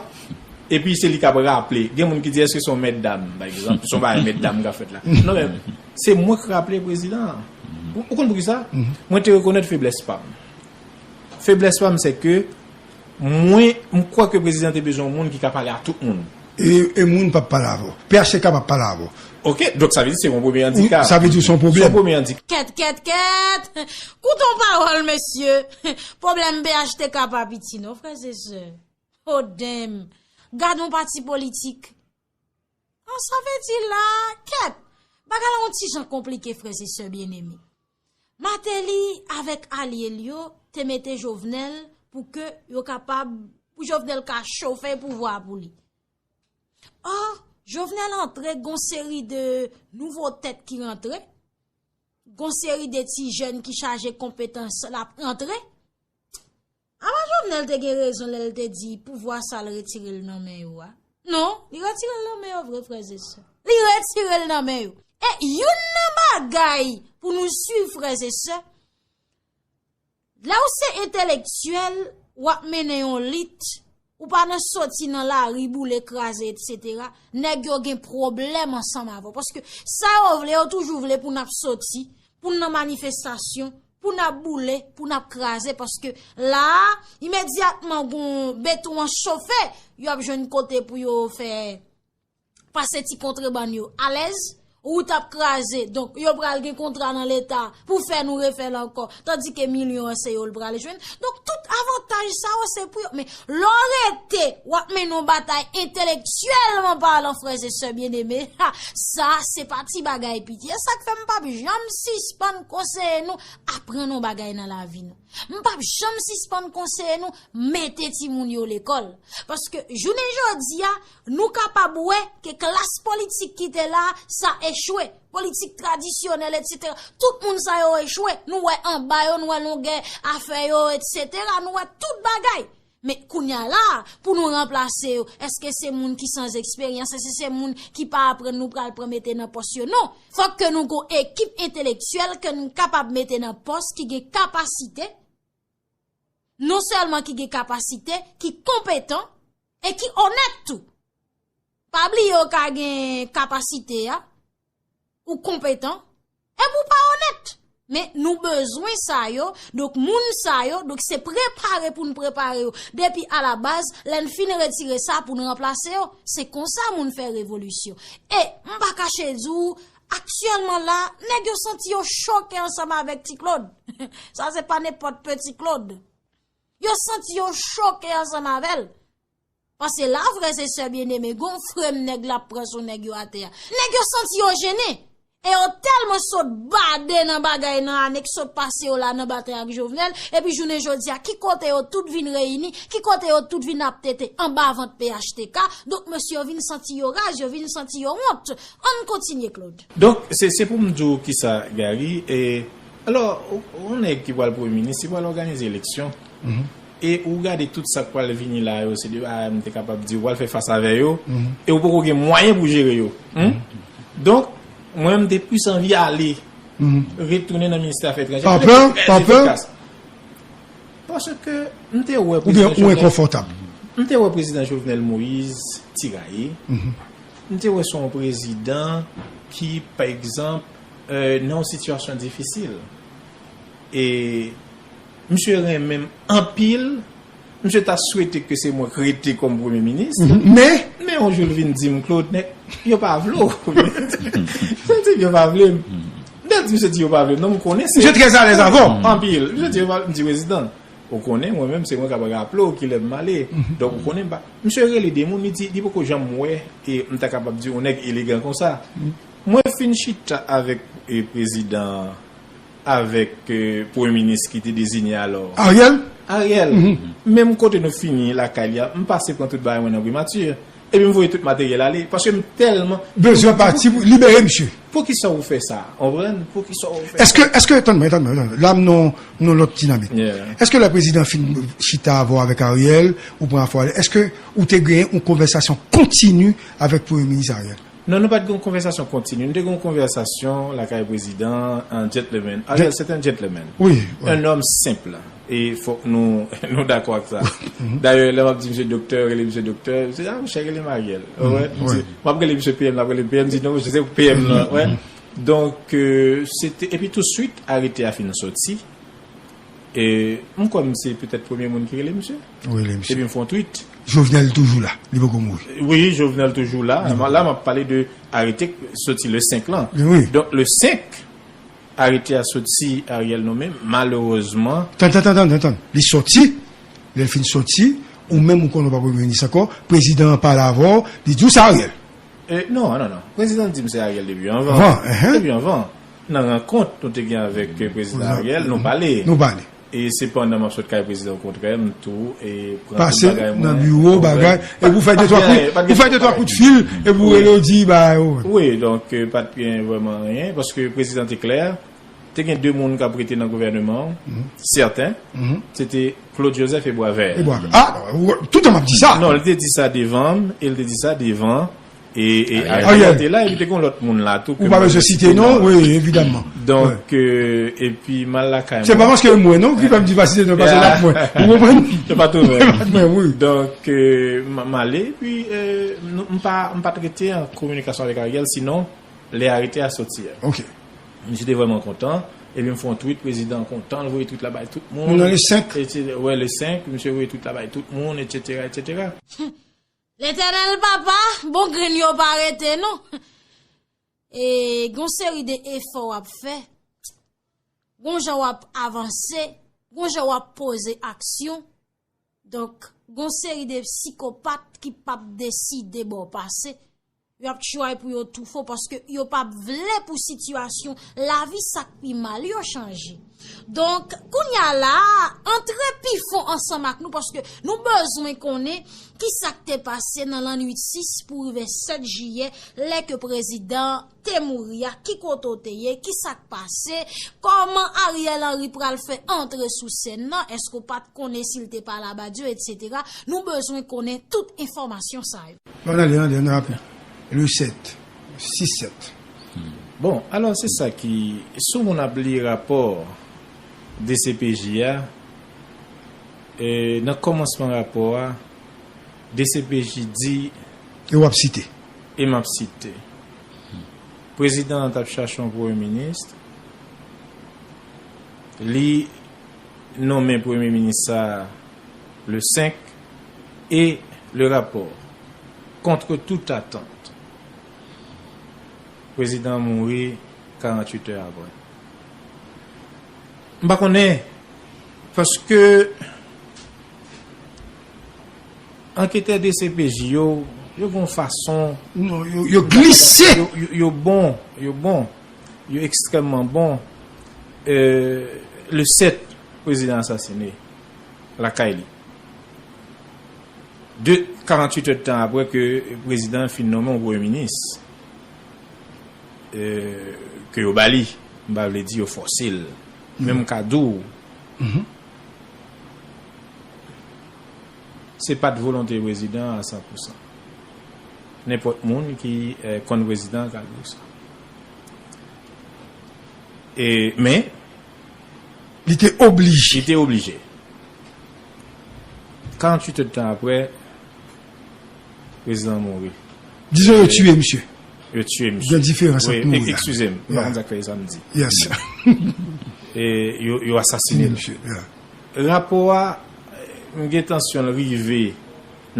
Epi se li k ap raple. Gen moun ki di, èske se yon mètdam, pa egzanp, se yon bagay mètdam k ap fèt la. Non, men, se mwen k raple prezidan an. Ou, ou konn poukisa? Mwen te rekonèt feblès pa m. Feblès pa m, se ke mwen, m kwè ke prezidan te bezwen yon moun ki ka pale a tout moun. E, e moun p ap pale avè w. P H T K p ap pale avè w. Ok, donk sa vle di se yon premye andikap. Sa vle di se yon pwoblèm. Se yon premye andikap. Kèt, kèt, kèt! Koute yon pawòl, mesye! Pwoblèm P H T K pa piti, non, frè e sè. Oh, damn! Gad yon pati politik. An, sa vle di la, kèt! Bagay la yon ti jan konplike, frè e sè byeneme. Martelly avèk alye l yo te mete Jovenel pou ke yo kapab, pou Jovenel ka chofe pouvwa a pou li. Ò, Jovenel antre, gon seri de nouvo tèt ki rantre. gon seri de ti jèn ki chaje konpetans l ap rantre. Apa Jovenel te gen rezon lè l te di pouvwa sa l retire l nan men yo a? Non, li retire l nan men yo vre, frè e sè. Li retire l nan men yo. E youn nan bagay pou nou swiv, frè e sè, lè w se entelektyèl, w ap mennen yon lit, ou pa nan soti nan lari, boule, kraze, etsetera, nèg yo gen pwoblèm ansanm avè w. Paske sa yo vle, yo toujou vle pou n ap soti, pou n nan manifestasyon, pou n ap boule, pou n ap kraze, paske la a, imedyatman gon beton an chofe, yo ap jwenn kote pou yo fè pase ti kontrebann yo alèz, wout ap kraze, donk yo pral gen kontra nan Leta pou fè nou refè l ankò, tandike milyon an se yo l pral jwenn. Donk tout avantaj sa yo se pou yo. Men lè w rete, w ap mennen yon batay entelektyèlman palan, frè e sè byeneme, ha, sa se pa ti bagay piti. E sa k fè m p ap janm sispann konseye nou aprann yon bagay nan lavi nou. M p ap janm sispann konseye nou mete timoun yo lekòl. Paske jounen jodi a, nou kapab wè ke klas politik ki te la, sa echwe. Politik tradisyonèl, etsetera. Tout moun sa yo echwe. Nou wè anba yo, nou wè longè afè yo, etsetera. Nou wè tout bagay. Men kounye a la, pou nou ranplase yo, èske se moun ki san eksperyans, èske se moun ki pa aprann nou pral pran mete nan pòs yo? Non. Fòk ke nou gon ekip entelektyèl ke nou kapab mete nan pòs ki gen kapasite, non sèlman ki gen kapasite, ki konpetan e ki onèt tou. Pa bliye w ka gen kapasite a, ou konpetan, epi w pa onèt. Men nou bezwen sa yo, donk moun sa yo, donk se prepare pou n prepare yo depi alabaz, lè n fin retire sa pou n ranplase yo. Se konsa moun fè revolisyon. E m pa kache di w, aktyèlman la, nèg yo santi yo choke ansanm avèk Ti Claude. Sa se pa nenpòt Peti Claude. Yo santi yo choke ansanm avè l. Paske la, frè e sè byeneme, gon frèm nèg la ap pran sou nèg yo atè a. Nèg yo santi yo jennen. E yo tèlman sot bade nan bagay nan ane k sot pase yo la nan batay ak Jovenel, epi jounen jodi a, ki kote yo tout vin reyini, ki kote yo tout vin ap tete anba vant P H T K, donk mesye yo vin santi yo raz, yo vin santi yo wont. Ann kontinye, Claude. Donk, se, se pou m di w kisa, Gary, e, alò, ou, ou nèg ki pral premye minis, li pral òganize eleksyon. E ou gade tout sa k pral vini la yo, se de bagay m te kapab di, ou pral fè fas avè yo, e ou poko gen mwayen pou jere yo. Donk, mwen, m te plis anvi ale, retounen nan ministè afè etranjè. Pa pè, pa pè. Paske m te wè prezidan Jovenel, m te wè prezidan Jovenel Moïse tiraye. M te wè se yon prezidan ki, pa egzanp, euh, nan yon sitiyasyon difisil. E misye renmen m anpil. Misye ta swete ke se mwen k rete kòm premye minis. Men, men yon jou l vin di m, Claude, nèg, yo pa vle w. Sa di yo pa vle m. Dèt misye di yo pa vle m. Non, m konnen se. Misye trè alèz avè w. Anpil. Misye di yo pa vle m. M di, prezidan, ou konnen, mwen menm, se mwen k ap raple w kilè m ale. Donk, ou konnen m pa. Misye rele de moun, li di, li poko janm wè, e m ta kapab di, yon nèg elegan konsa. Mwen fin chita avèk, e, prezidan, avèk, e, premye minis ki te deziye alò. Ariel? Ariel. Menm kote nou fini lakay li a, m pase pran tout bagay mwen nan primati. Epi m voye tout materyèl ale, paske m tèlman bezwen pati pou libere misye. Poukisa ou fè sa? Konprann? Poukisa ou fè sa? Èske, èske, tann mwen, tann mwen, tann mwen. La, m nan, nan lòt dinamik. Èske lè prezidan fin chita avè w avèk Ariel, ou pran afè w ale, èske ou te gen yon konvèsasyon kontini avèk premye minis Ariel? Non, nou pa t gen yon konvèsasyon kontini. Nou te gen yon konvèsasyon lakay prezidan, an gentleman. Ariel, c'est un gentleman. Wi, wi. Un homme simple. E fòk nou, nou dakò ak sa. Dayè, lè m ap di misye doktè, rele misye doktè, misye di, "Ah, monchè, rele m Ariel." Ou wè? M di, m ap rele misye P M, l ap rele P M, di, "Non, monchè, se P M nan." Wè. Donk, euh, se te, epi touswit, arete a fin soti. E m kwè m se petèt premye moun ki rele misye. Ou rele misye. Epi m fè yon tweet. Jovenel toujou la, li poko mouri. Wi, Jovenel toujou la. La, m ap pale de arete k soti le senk lan. Wi. Donk, le senk, arete a soti, Ariel nonmen, malerezman. Tann, tann, tann, tann, tann. Li soti, lè l fin soti, ou menm ou konnen w pa premye minis ankò, prezidan an pale avè w, li di w se Ariel. E, non, non, non. Prezidan di m se Ariel depi anvan. Anvan, enhen. Depi anvan. Nan rankont nou te gen avèk, e, prezidan Ariel, nou pale. Nou pale. E se pandan m ap sot kay prezidan, okontrè, m tou, e, pran tout bagay mwen. Pase nan biwo, bagay. Epi w fè de twa kout, ou fè de twa kout fil, epi w rele w di, ba, yo. Wi, donk, e, pa t gen vrèman anyen, paske prezidan te klè. Te gen de moun k ap rete nan gouvènman an, sèten, se te Claude Joseph e Boisvert. E Boisvert. Ah, non, tout tan m ap di sa. Non, li te di sa devan m, e li te di sa devan e, e Ariel. Ariel te la, epi te gen lòt moun la tou ke m pa bezwen site non, wi, evidaman. Donk, euh, epi m al lakay mwen. Se pa paske mwen non ki fè m di pa site non, paske l ap mwen. Ou konprann? Se pa tou mwen. Se pa mwen, wi. Donk, euh, m, m ale, epi, euh, nou, m pa, m pa t rete an kominikasyon avèk Ariel, sinon, lè arete a soti a. Ok. Misye te vrèman kontan. Epi m fè yon tweet, prezidan kontan, l voye tweet la bay tout moun. Nou nan le senk. Etsetera. Wè, le senk, misye voye tweet la bay tout moun, etsetera, etsetera. Letènèl papa, bon grenn yo pa rete non. E gon seri de efò w ap fè. Gon jan w ap avanse. Gon jan w ap poze aksyon. Donk, gon seri de psikopat ki p ap deside ba w pase. Yo ap try pou yo toufe w paske yo p ap vle pou sitiyasyon lavi sa k pi mal yo chanje. Donk, kounye a la a, antre pi fon ansanm ak nou paske nou bezwen konnen ki sa k te pase nan lannwit sis pou rive sèt jiyè, lè ke prezidan te mouri a, ki kote w te ye, ki sa k pase, kòman Ariel Henry pral fè antre sou sèn nan, èske w pa t konnen si l te pale a Badio, etsetera. Nou bezwen konnen tout enfòmasyon sa yo. Bon, ale, ale, ale, ale. Le sèt, sis sèt. Bon, alò, se sa ki, si yon moun ap li rapò D C P J a, e, nan kòmansman rapò a, D C P J di, e w ap site. E m ap site. Prezidan an t ap chache yon premye minis. Li nonmen premye minis sa a le senk e le rapò, contre toute attente, prezidan an mouri karanntuit è apre. M pa konnen, paske anketè D C P J yo, yo gon fason. Non, yo, yo glise. Yo, yo, yo bon, yo bon. Yo ekstrèmman bon. Euh, le sèt, prezidan asasine lakay li. De, karanntuit è tan apre ke prezidan an fin nonmen yon premye minis, euh, ke yo ba li, m pa vle di yo fòse l. Men m ka di w, se pa t volonte prezidan an a san pou san. Nenpòt moun ki, eh, konn prezidan an ka di w sa. E, men, li te oblije. Li te oblije. Karanntuit è tan apre, prezidan an mouri. Dizon yo tiye misye. Yo tiye misye. Gen diferans ant mouri a. Eskize m, m pa konn sa k fè sa m di. Yes. E yo, yo asasine l. Rapò a, m gen tansyon l rive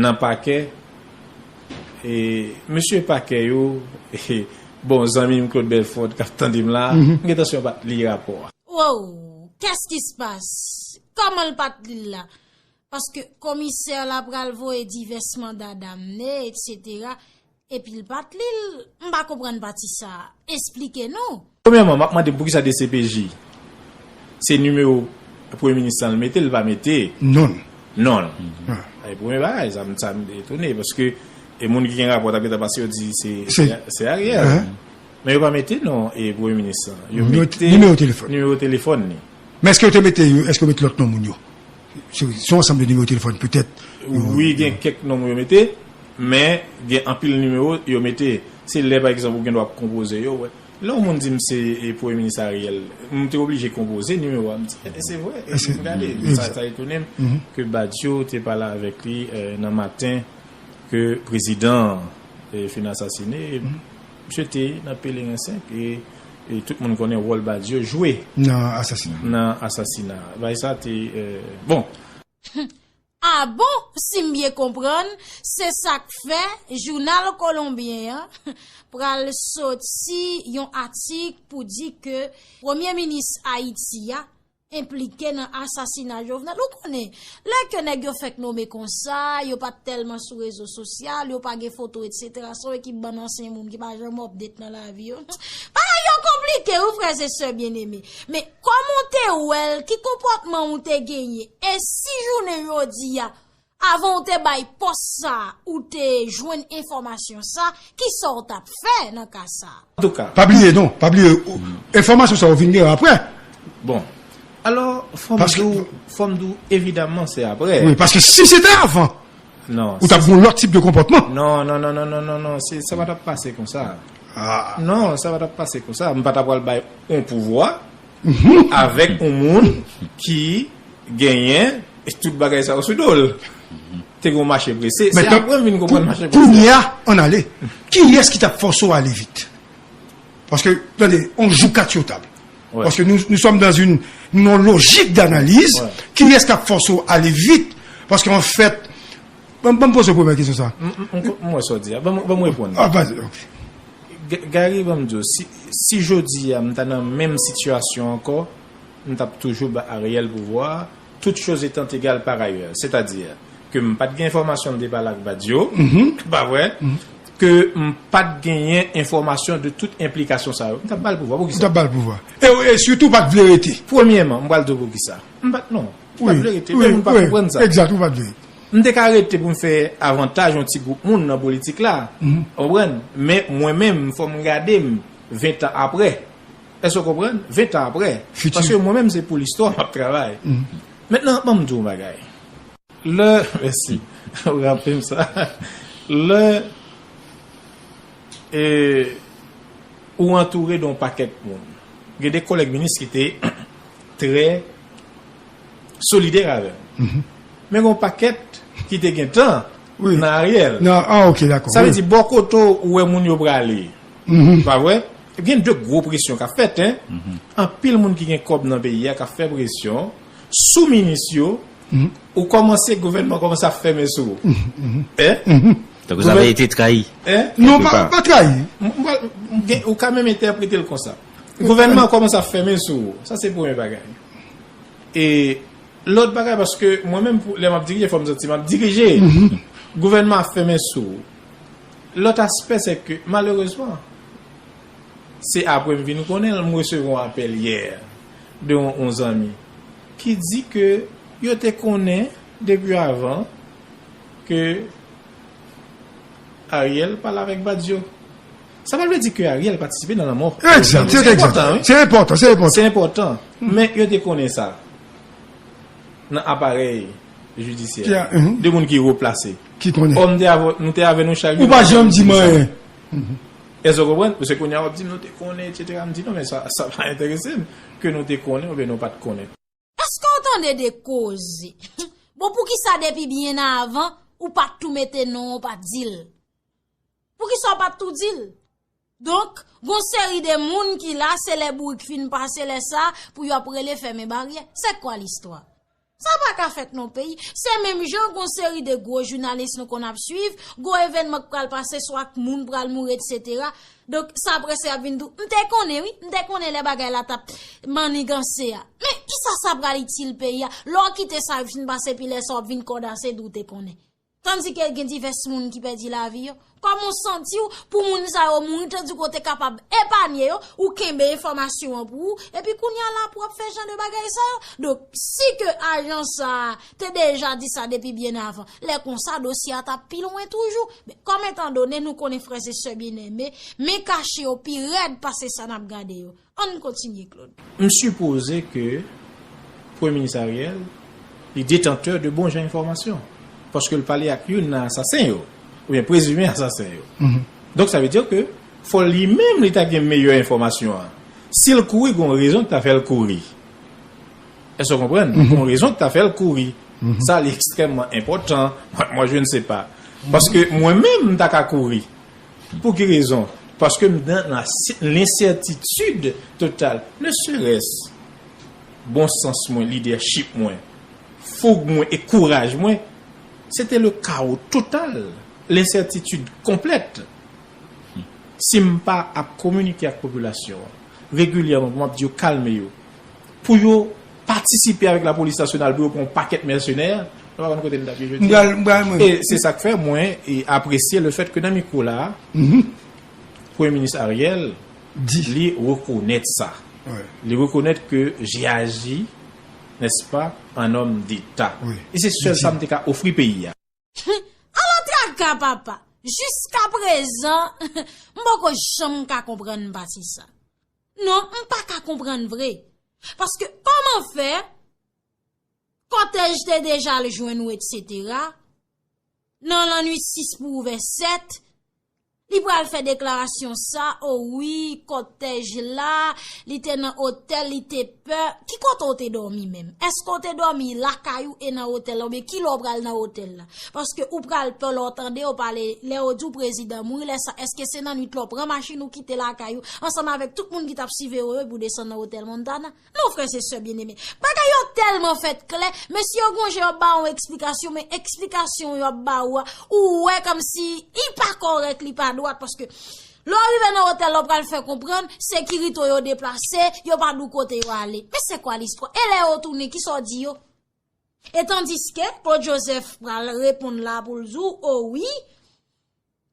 nan pakè. E mesye pakè yo, bon, zanmi m Claude Belfort k ap tande m la, m gen tansyon yo pa t li rapò a. Wow, qu'est-ce qui se passe? Kòman l pa t li l la? Paske komisè la pral voye divès manda damne, etsetera. Epi l pa t li l, m pa konprann pati sa a. Esplike nou. Premyèman, m ap mande poukisa D C P J, se nimewo premye minis lan l mete, l pa mete non l. Non l. E premye bagay, sa m, sa m etone, paske e moun ki gen rapò t ap gentan pase, yo di se, se, se Ariel. Men yo pa mete non e premye minis lan. Yo mete nimewo telefòn. Nimewo telefòn li. Men èske yo te mete, èske yo mete lòt non moun yo? Se, se yon ansanm de nimewo telefòn, petèt. Wi, gen kèk non yo mete, men gen anpil nimewo yo mete. Se lè, pa egzanp, ou gen dwa ap konpoze yo, wè. Lè yon moun di m se, e, premye minis Ariel, m te oblije konpoze nimewo a, m di, e, se vre. E m gade, sa, sa etone m ke Badio te pale avèk li, e, nan maten ke prezidan an, e, fin asasine. E misye te nan Pelerin senk e, e tout moun konnen wòl Badio jwe nan asasina. Nan asasina. Bagay sa te, e, bon. Ah bon, si m byen konprann, se sa k fè jounal kolonbyen an pral soti yon atik pou di ke premye minis Ayiti a enplike nan asasina Jovenel. Ou konnen, lè ke nèg yo fèk nome konsa, yo pa t tèlman sou rezo sosyal, yo pa gen foto, etsetera. Se yon ekip bann ansyen moun ki pa janm update nan lavi yo. Bagay yo konplike, wi, frè e sè byeneme. Men, kòman w te wè l, ki konpòtman w te genyen? E si jounen jodi a, Avan w te bay pòs sa, ou te jwenn enfòmasyon sa, kisa w t ap fè nan ka sa? Antouka. Pa bliye non, pa bliye, enfòmasyon sa yo vin gen apre. Bon, alò, fò m di w, fò m di w, evidaman, se apre. Wi, paske si se te avan, ou t ap gen yon lòt tip de konpòtman. Non, non, non, non, non, non, non, se, sa pa t ap pase konsa. Non, sa pa t ap pase konsa. M pa t ap pral bay yon pouvwa avèk yon moun ki genyen tout bagay sa yo sou do l. Te gen yon mache prese. Se apre m vin konprann mache prese. Kounye a, ann ale. Kiyès ki t ap fòse w ale vit? Paske, tande, on jouk atyotab. Paske nou, nou sòm dans une, une logique d'analyse. Kiyès k ap fòse w ale vit? Paske, anfèt, ban m poze premyè kesyon sa. M wè sa w di a. Ban m reponn. Ah, vas-y, ok. Gary, ban m di w, si, si jodi a m ta nan menm sitiyasyon ankò, m t ap toujou ba Ariel pouvwa a, toutes choses étant égales par ailleurs. Sètadi ke m pa t gen enfòmasyon m te pale ak Badio, pa vre? Ke m pa t genyen enfòmasyon de tout enplikasyon sa yo, m t ap ba l pouvwa. Poukisa? M t ap ba l pouvwa. E, e sitou pa t vle rete. Premyèman, m pral di w poukisa. M pa t, non. M pa t vle rete. Men moun pa konprann sa. Egzat, ou pa t vle. M te ka rete pou m fè avantaj yon ti gwoup moun nan politik la. Ou konprann? Men mwen menm, fò m gade m ven tan apre. Èske w konprann? Ven tan apre. Paske mwen menm, se pou listwa m ap travay. Mentnan, ban m di w yon bagay. Lè, mèsi, w raple m sa. Lè e, ou antoure de yon pakèt moun. Gen de kòlèg minis ki te trè solidè avè m. Men gen yon pakèt ki te gentan nan Ariel. Sa vle di, bò kote w wè moun yo prale. Pa vre? Gen de gwo presyon k ap fèt, en. Anpil moun ki gen kòb nan peyi a k ap fè presyon sou minis yo, ou kòmanse, gouvènman kòmanse ap fèmen sou ou. En? Tankou Zafè te trayi. En? Non, pa, pa trayi. M, m, m, gen, ou ka menm entèprete l konsa. Gouvènman an kòmanse ap fèmen sou ou. Sa se premye bagay. E lòt bagay, paske mwen menm, pou, lè m ap dirije, fò m santi m ap dirije. Gouvènman ap fèmen sou ou. Lòt aspè, se ke, malerezman, se apre m vin konnen l, m resevwa yon apèl yè de yon, yon zanmi ki di ke yo te konnen depi avan ke Ariel pale avèk Badio. Sa pa vle di ke Ariel patisipe nan lanmò. Egzat, se egzat. Se enpòtan, se enpòtan. Se enpòtan. Men yo te konnen sa nan aparèy jidisyè. De moun ki wo plase. Ki konnen. Ò, m te avè, nou te avè nou chak jou. Ou pa janm di m anyen. Èske w konprann? Paske kounye a w ap di m nou te konnen, etsetera. M di non, men sa, sa pa enterese m ke nou te konnen oubyen nou pa t konnen. Èske w tande de koze? Bon, poukisa depi byen avan ou pa t tou mete non, ou pa t di l? Poukisa w pa t tou di l? Donk, gon seri de moun ki la, se lè bourik fin pase lè sa pou y ap rele fèmen baryè. Se kwa listwa? Sa pa ka fèt nan peyi. Se menm jan gon seri de gwo jounalis nou konn ap swiv, gwo evènman k pral pase, swa k moun pral mouri, etsetera. Donk, sa prese y ap vin di w, m te konnen wi, m te konnen lè bagay la t ap manniganse a. Men, kisa sa pral itil peyi a? Lè w kite sa fin pase, epi lè sa w ap vin kòdase di w te konnen. Tandike gen divès moun ki pèdi lavi yo. Kòman w santi w pou moun sa yo mouri, tandike w te kapab epanye yo, ou kenbe enfòmasyon an pou ou, epi kounye a la pou w ap fè jan de bagay sa yo? Donk, si ke ajan sa a te deja di sa depi byen avan, lè konsa, dosye a t ap pi lwen toujou. Men, kòm etandone nou konnen frè e sè byeneme, men kache yo pi rèd pase sa n ap gade yo. Ann kontinye, Claude. M sipoze ke Premye Minis Ariel, li detantè de bon jan enfòmasyon. Paske l pale ak youn nan asasen yo, oubyen prezime asasen yo. Donk, sa vle di ke fò li menm li ta gen meyè enfòmasyon an. Si l kouri, gon rezon ki ta fè l kouri. Èske w konprann? Gon rezon ki ta fè l kouri. Sa, li ekstrèmman enpòtan. Moi, moi, je ne sais pas. Paske mwen menm, m ta ka kouri. Pou ki rezon? Paske m nan la, lensètitid total. Ne serait-ce bon sans mwen, lidèchip mwen, foug mwen e kouraj mwen, se te le kawo total, lensètitid konplèt. Si m pa ap kominike ak popilasyon an regilyèman pou m ap di yo kalme yo, pou yo patisipe avèk lapolis nasyonal pou yo pran yon pakèt mèsenè, nou pa konn kote n t ap ye jodi a. E se sa k fè mwen e apresye le fèt ke nan mikwo la a, Premye Minis Ariel, li rekonèt sa. Li rekonèt ke j'ai agi, n'est-ce pas, en homme d'État. E se sèl sa m te ka ofri peyi a. papa. Jiska prezan, m poko janm ka konprann pati sa. Non, m pa ka konprann vre. Paske kòman fè kòtèj te deja al jwenn ou, etsetera, nan lannwit sis pou ouvè sèt, li pral fè deklarasyon sa, o wi, kòtèj la, li te nan otèl, li te pè. Ki kote w te dòmi menm? Èske w te dòmi lakay ou e nan otèl la, oubyen kilè w pral nan otèl la? Paske ou pral pè lè w tande yo pale, lè yo di w prezidan mouri, lè sa, èske se nan nwit la w pran machin ou kite lakay ou, ansanm avèk tout moun ki t ap siveye w yo, epi w desann nan otèl Montana? Non, frè e sè byeneme. Bagay yo tèlman fèt klè, mesye yo gon jan y ap ba w yon eksplikasyon, men eksplikasyon yo ap ba w a, ou wè kòmsi li pa kòrèk, li pa dwat, paske lè w rive nan otèl la, w pral fè konprann, sekirite w yo deplase, yo pa di w kote yo ale. Men se kwa listwa? E lè yo tounen, kisa w di yo? E tandiske Claude Joseph pral reponn la pou l di w, o wi,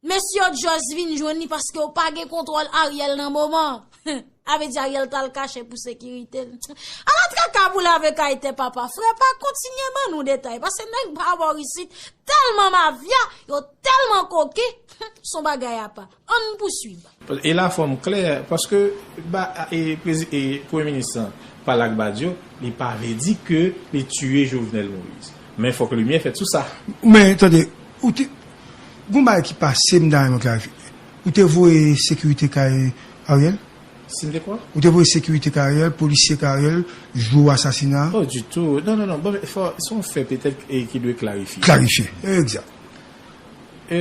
mesye yo just vin jwenn li paske yo pa gen kontwòl Ariel nan moman an. A vle di Ariel t al kache pou sekirite l. Ala traka pou lave kay tè papa. Frè, pa kontinye ban nou detay, paske nèg pa bò isit tèlman mafya, yo tèlman koken, s on bagay apa. Ann pouswiv. E la fò m klè, paske ba, e, prezi- e, premye minis lan pale ak Badio, li pa vle di ke li tiye Jovenel Moïse. Men fòk limyè fèt sou sa. Men tande, ou te, gon bagay ki pase m ta renmen klarifye. Ou te voye sekirite kay Ariel? Si m te kwa? Ou te voye sekirite kay Ariel, polisye kay Ariel, jou asasina? Oh, ditou. Non, non, non. Bon, fò, se yon fè petèt e ki dwe klarifye. Klarifye, egzak. E,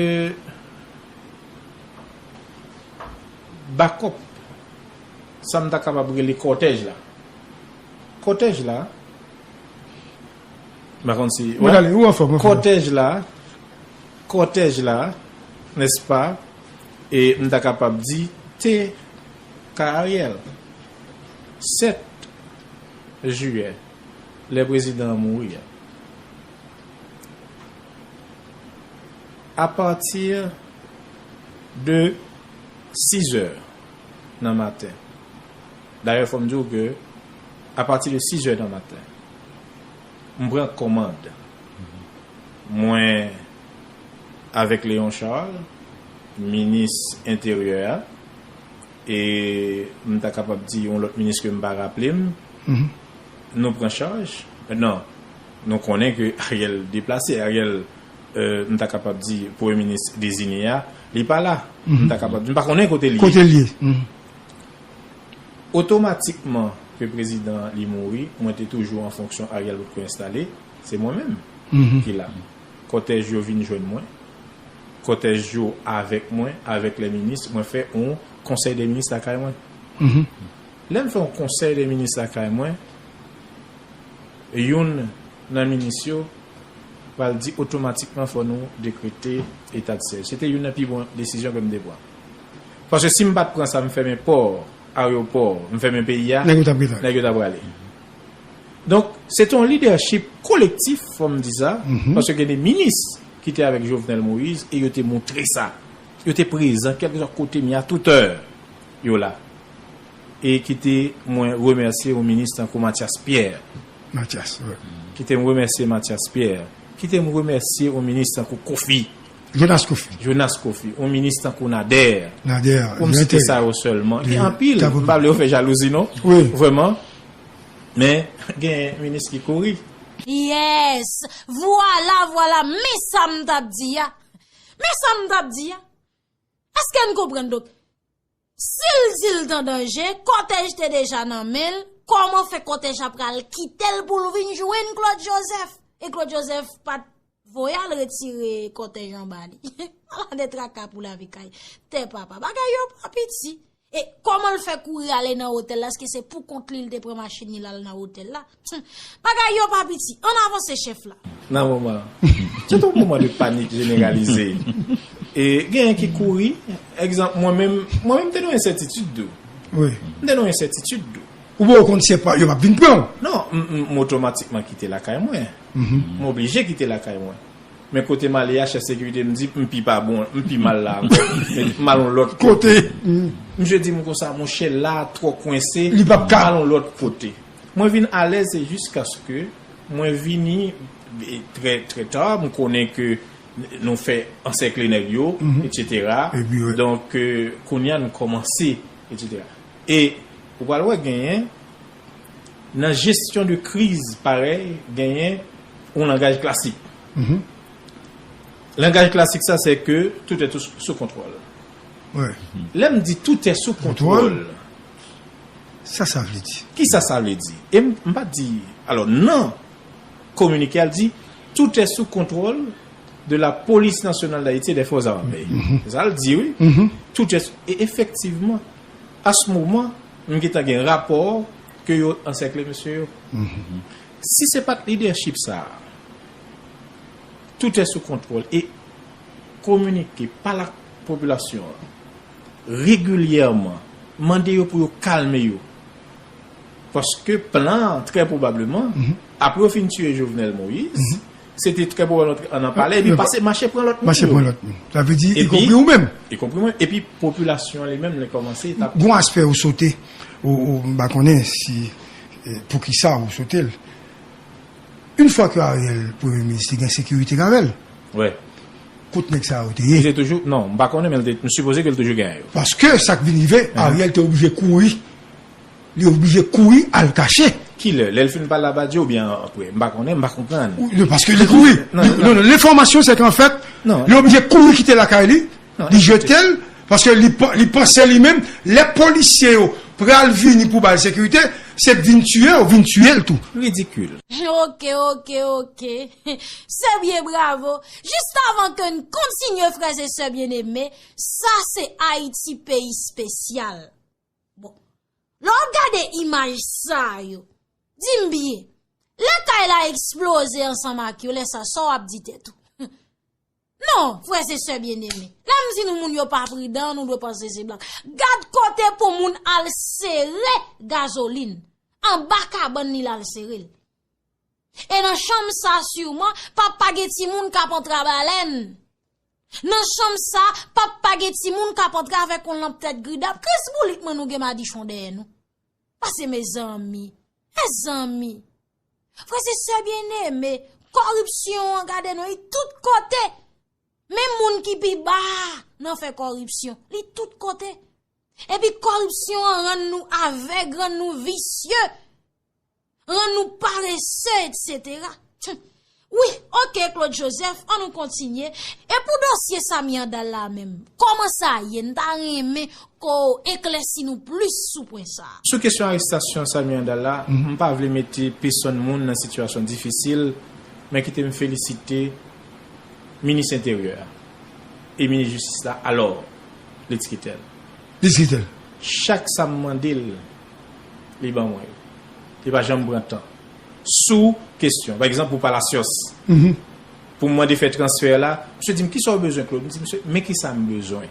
bakòp, sa m ta kapab rele kòtèj la. Kòtèj la, m pa konn si, mwen wè, ale, ou anfòm, anfòm. Kòtèj la, kòtèj la, nèspa, e m ta kapab di, te kay Ariel. Sèt jiyè, lè prezidan an mouri a. Apati de sizè nan maten. Dayè, fò m di w ke apati de sizè nan maten, m pran kòmand. Mwen avèk Léon Charles, minis enteryè a, e m ta kapab di yon lòt minis ke m pa raple m, nou pran chaj. Mentnan, nou konnen ke Ariel deplase. Ariel, euh, m ta kapab di, premye minis deziye a, li pa la. M ta kapab di, m pa konnen kote l ye. Kote l ye. Otomatikman ke prezidan an li mouri, mwen te toujou an fonksyon Ariel potko enstale, se mwen menm ki la. Kòtèj yo vin jwenn mwen. Kòtèj yo avèk mwen, avèk lè minis, mwen fè yon konsèy dè minis lakay mwen. Lè m fè yon konsèy dè minis lakay mwen, youn nan minis yo pral di otomatikman fò nou dekrete eta de syèj. Se te youn nan pi bon desizyon ke m te pran. Paske si m pa t pran sa, m fèmen pò, ayewopò, m fèmen peyi a, nèg yo t ap rete. Nèg yo t ap prale. Donk, se te yon lidèchip kolektif, fò m di sa, paske gen de minis ki te avèk Jovenel Moïse e yo te montre sa. Yo te prezan, kèlkeswa kote m ye a, tout è, yo la. E kite mwen remèsye yon minis tankou Mathias Pierre. Mathias, wi. Kite m remèsye Mathias Pierre. Kite m remèsye yon minis tankou Kofi. Jonas Kofi. Jonas Kofi. Yon minis tankou Nader. Nader, pou m site sa yo sèlman. Gen anpil, m pa vle yo fè jalouzi non. Wi. Vrèman. Men, gen minis ki kouri. Yes! Vwala, vwala, men sa m t ap di a. Men sa m t ap di a. Èske n konprann? Donk, si l di l t an danje, kòtèj te deja nan men l, kòman fè kòtèj la pral kite l pou l vin jwenn Claude Joseph? E Claude Joseph pa t voye al retire kòtèj anba li. Ala de traka pou lave kay tè papa. Bagay yo pa piti. E kòman l fè kouri ale nan otèl la? Èske se pou kont li, li te pran machin li, l al nan otèl la? Bagay yo pa piti. Ann avanse, chèf la. Nan moman an. Se te yon moman de panik jeneralize. E genyen ki kouri. Egzanp, mwen menm, mwen menm te nan yon ensètitid tou. Wi. M te nan yon ensètitid tou. Ou poko konn si yo p ap vin pran w. Non, m, m, m otomatikman kite lakay mwen. M oblije kite lakay mwen. Men kote m ale a, chèf sekirite m di m pi pa bon, m pi mal la ankò. Men m al yon lòt kote. Kote? Misye di m konsa, monchè, la twò kwense, li p ap ka. M al yon lòt kote. Mwen vin alèz, se jiskaske mwen vini, e, trè, trè ta, m konnen ke Nou fè ansèkle nèg yo, etsetera. Donk, euh, kounye a nou kòmanse, etsetera. E ou pral wè genyen, nan jesyon de kriz, parèy, genyen yon langaj klasik. Langaj klasik sa, se ke tout est sous, sous contrôle. Lè m di tout est sous contrôle, sa sa vle di? Kisa sa vle di? E m, m pa di, alò, nan kominike a, l di, tout est sous contrôle de la Police Nationale d'Haïti et des Forces Armées. Se sa l di, wi. Tout est, e efektivman, a ce moment, m gentan gen rapò ke yo ansèkle mesye yo. Si se pa t lidèchip sa a, tout est sous contrôle, e kominike pa la popilasyon an regilyèman, mande yo pou yo kalme yo. Paske plan an, trè pwobableman, apre yo fin tiye Jovenel Moïse, se te trè pwobableman ann an palè, epi pase mache pran lòt moun. Mache pran lòt moun. Sa vle di, ikonpri ou menm. Ikonpri mwen. Epi popilasyon an li menm, li kòmanse, t ap. Gon aspè ou sote, ou, ou, m pa konnen si, eh, poukisa ou sote l. Yon fwa ke Ariel premye minis, li gen sekirite k avè l. Kot nèg sa yo te ye? Li te toujou, non, m pa konnen, men li te, m sipoze ke l toujou gen yo. Paske sa k vin rive, Ariel te oblije kouri. Li oblije kouri al kache. Kilè? Lè l fin pale a Badio oubyen apre? M pa konnen, m pa konprann. Wi, non, paske li kouri. Non, non, non, non, non, lenfòmasyon se ke anfèt, li oblije kouri kite lakay li. Li jete l, paske li, li panse li menm, lè polisye yo pral vini pou ba l sekirite, se vin tiye yo, vin tiye l tou. Ridikil. Ok, ok, ok. Se byen, bravo. Jis avan ke n kontinye, frè e sè byeneme, sa se Ayiti, peyi espesyal. Bon. Lè w ap gade imaj sa yo, di m byen, lè kay la eksploze ansanm ak yo, lè sa, sa w ap di tèt ou? Non, frè e sè byeneme, lè m di nou moun yo pa pridan, nou dwe panse se blag. Gad kote pou moun al sere gazolin. Anba kabann li l al sere l. E nan chanm sa siman, p ap pa gen timoun k ap antre a balèn. Nan chanm sa, p ap pa gen timoun k ap antre avèk yon lanp tèt gridap. Kris boulit mwen nou gen madichon dèyè nou. Pase mezanmi, mezanmi. Frè e sè byeneme, kòripsyon an gade non, li tout kote. Menm moun ki pi ba a nan fè kòripsyon, li tout kote. Epi kòripsyon an rann nou avèg, rann nou visye. Rann nou parese, etsetera. Wi, ok, Claude Joseph, ann nou kontinye. E pou dosye Samy Handal la menm, kòman sa ye? N ta renmen ke w eklèsi nou plis sou pwen sa a. Sou kesyon arestasyon Samy Handal la, m pa vle mete pesonn moun nan sitiyasyon difisil, men kite m felisite minis enteryè a e minis jistis la, alò, li ti kite l. Li ti kite l. Chak sa m mande l, li ban mwen yo. Li pa janm pran tan. Sou kesyon, pa egzanp, pou Palacios, pou m mande fè transfè la, misye di m, "Kisa w bezwen, Claude?" M di, "Misye, men kisa m bezwen."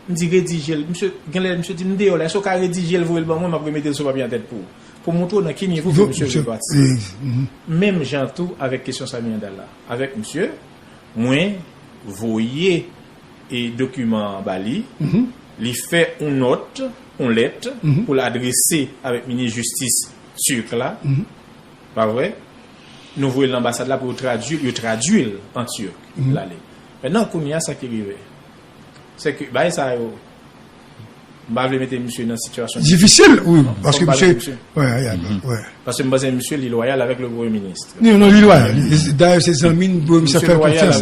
M di, "Redije l." Misye, genlè misye di m, "M deyò la, èske w ka redije l, voye l ban mwen, m ap remete l sou papye an tèt pou ou." Pou montre w nan ki nivo ke misye vle patisipe. Menm jan tou avèk kesyon Samy Handal la. Avèk misye, mwen voye e dokiman an ba li, li fè yon nòt, yon lèt pou l adrese avèk minis jistis tirk la. Pa vre? Nou voye l nan anbasad la pou yo tradui, yo tradui l an tirk, l ale. Mentnan, kounye a, sa ki rive, se ke bagay sa yo, m pa vle mete misye nan sitiyasyon difisil. Difisil, wi, paske misye, wi, wi, wi. Paske m panse misye li lwayal avèk le premye minis. Non, non, li lwayal. Dayè, se zanmi n, misye fè l konfyans.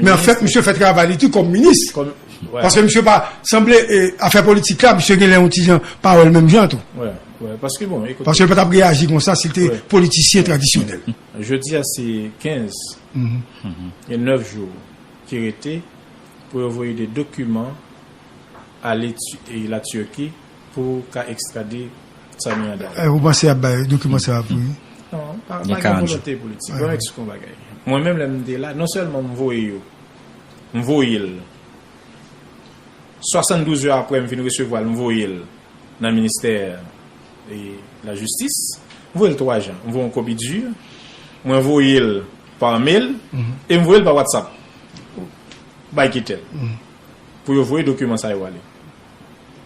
Men anfèt, misye fè travay li tou kòm minis. Paske misye pa, sanble, afè politik la, misye genlè yon ti jan pa wè l menm jan tou. Paske l pa t ap reyaji konsa si l te politisyen tradisyonèl. Jodi a se kenz. Gen nèf jou ki rete pou yo voye de dokiman a la Turquie pou ka ekstrade Samy Handal. Ou panse y ap bay dokiman sa a pou li? Non, pa gen volonte politik. Ban m eksplike yon bagay. Mwen menm, lè m te la, non sèlman m voye yo, m voye l. Swasanndouz è apre m fin resevwa l, m voye l nan ministè lajistis. M voye l twa jan. M voye yon kopi di, mwen voye l pa mail e m voye l pa WhatsApp bay Kitel pou yo voye dokiman sa yo ale.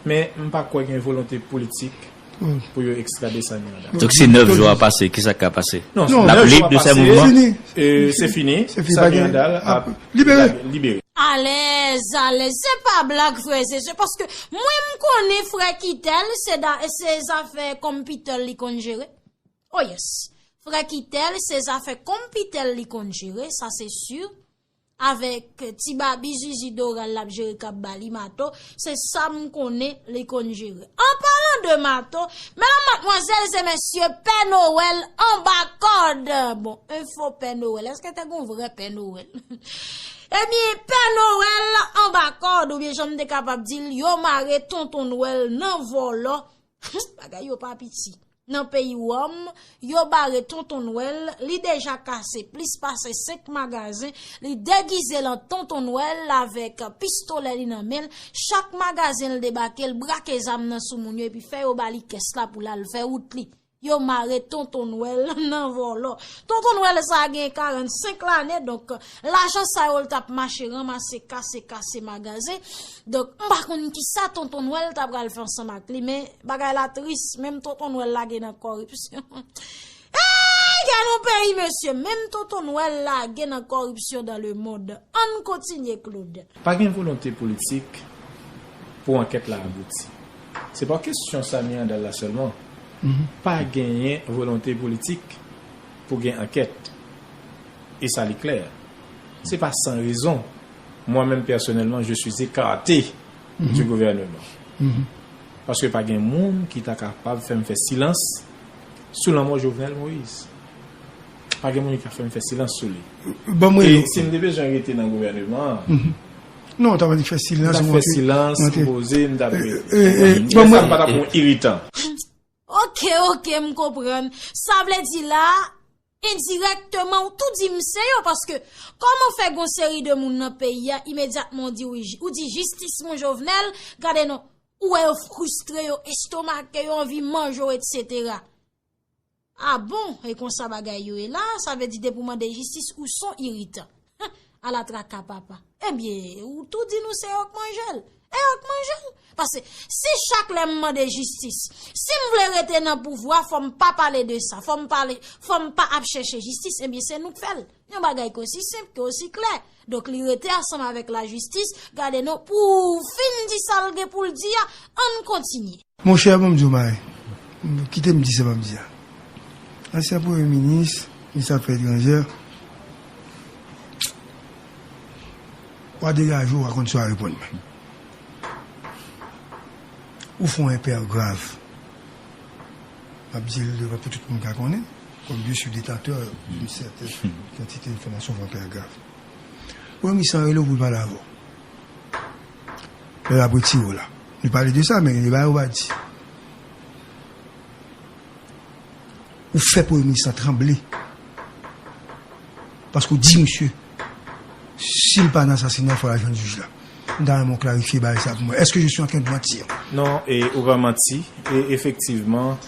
Men m pa kwè gen volonte politik pou yo ekstrade Samy Andal. Donk, si nèf jou a pase, kisa k ka pase? Non, l ap lib de se mouvman? Se fini. Se fini. Samy Andal ap libere. Alèz, alèz. Se pa blag, frè e sè. Paske mwen, m konnen frè Kitèl, se zafè konpitè li konn jere. Oh yes. Frè Kitèl, se zafè konpitè li konn jere, sa se si. Avèk ti babi zizi Doral l ap jere k ap ba li mato, se sa m konnen li konn jere. An palan de mato, medam, madmwazèl e mesye, Pè Nowèl anba kòd. Bon, enfo Pè Nowèl, èske te gen vrè Pè Nowèl? Ebyen, Pè Nowèl anba kòd, oubyen jan m te kapab di l, yo mare Tonton Nwèl nan vòlò. Bagay yo pa piti. Nan peyi Wòm, yo bare Tonton Nwèl, li deja kase plis pase senk magazen, li degize l an Tonton Nwèl avèk pistolè li nan men l, chak magazen l debake, l brake zam nan sou moun yo epi fè yo ba li kès la pou l al fè wout li. Yo mare Tonton Nwèl nan vòlò. Tonton Nwèl sa a gen karannsenk lane, donk lajan sa yo l t ap mache ranmase, kase, kase magazen. Donk, m pa konn kisa Tonton Nwèl ta pral fè ansanm ak li, men bagay la tris, menm Tonton Nwèl lage nan kòripsyon. Ey, gade yon peyi, mesye, menm Tonton Nwèl lage nan kòripsyon dans le monde. Ann kontinye, Claude. Pa gen volonte politik pou ankèt la abouti. Se pa kesyon Samy Andal la sèlman. Pa genyen volonte politik pou gen ankèt. E sa li klè. Se pa san rezon. Mwen menm pèsonèlman, je suis écarté du gouvernement. Paske pa gen moun ki ta kapab fè m fè silans sou lanmò Jovenel Moïse. Pa gen moun ki ka fè m fè silans sou li. Ban mwen. E si m te bezwen rete nan gouvèneman an, non, w t ap annik fè silans, m t ap fè silans, m poze, m t ap rete. Lè sa m pa t ap yon iritan. Ok, ok, m konprann. Sa vle di la, endirèkteman, ou tou di m se yo, paske kòman w fè gon seri de moun nan peyi a, imedyatman w di, wi, ou di jistis pou Jovenel, gade non, ou wè yo fristre, yo estomake, yo anvi manje w, etsetera. A bon, e konsa bagay yo ye la, sa vle di depi w mande jistis, ou s on iritan. Ala traka papa. Ebyen, ou tou di nou se yo k manje l. E yo k manje l. Paske si chak lè m mande jistis, si m vle rete nan pouvwa, fò m pa pale de sa, fò m pale, fò m pa ap chèche jistis, ebyen se nou k fè l. Yon bagay ki osi senp, ki osi klè. Donk li rete ansanm avèk lajistis, gade non, pou fin di sa l gen pou l di a, ann kontinye. Monchè, ban m di w bagay. Kite m di sa m ap di a. Ansyen premye minis, minis afè etranjè, w a degaje w, w a konn sa w a reponn mwen. Ou fè yon erè grav. M ap di l devan pou tout moun ka konnen, comme je suis détenteur d'une certaine quantité d'informations, ou fè yon erè grav. Premye minis lan rele w pou l pale avè w. Lè l ap retire w la. Nou pale de sa, men gen de bagay ou pa di. Ou fè premye minis lan tranble. Paske w di misye, si l pa nan asasina, fò l al jwenn jij la. M ta renmen w klarifye bagay sa pou mwen. Est-ce que je suis en train de mentir? Non, e ou pa manti. E efektivman,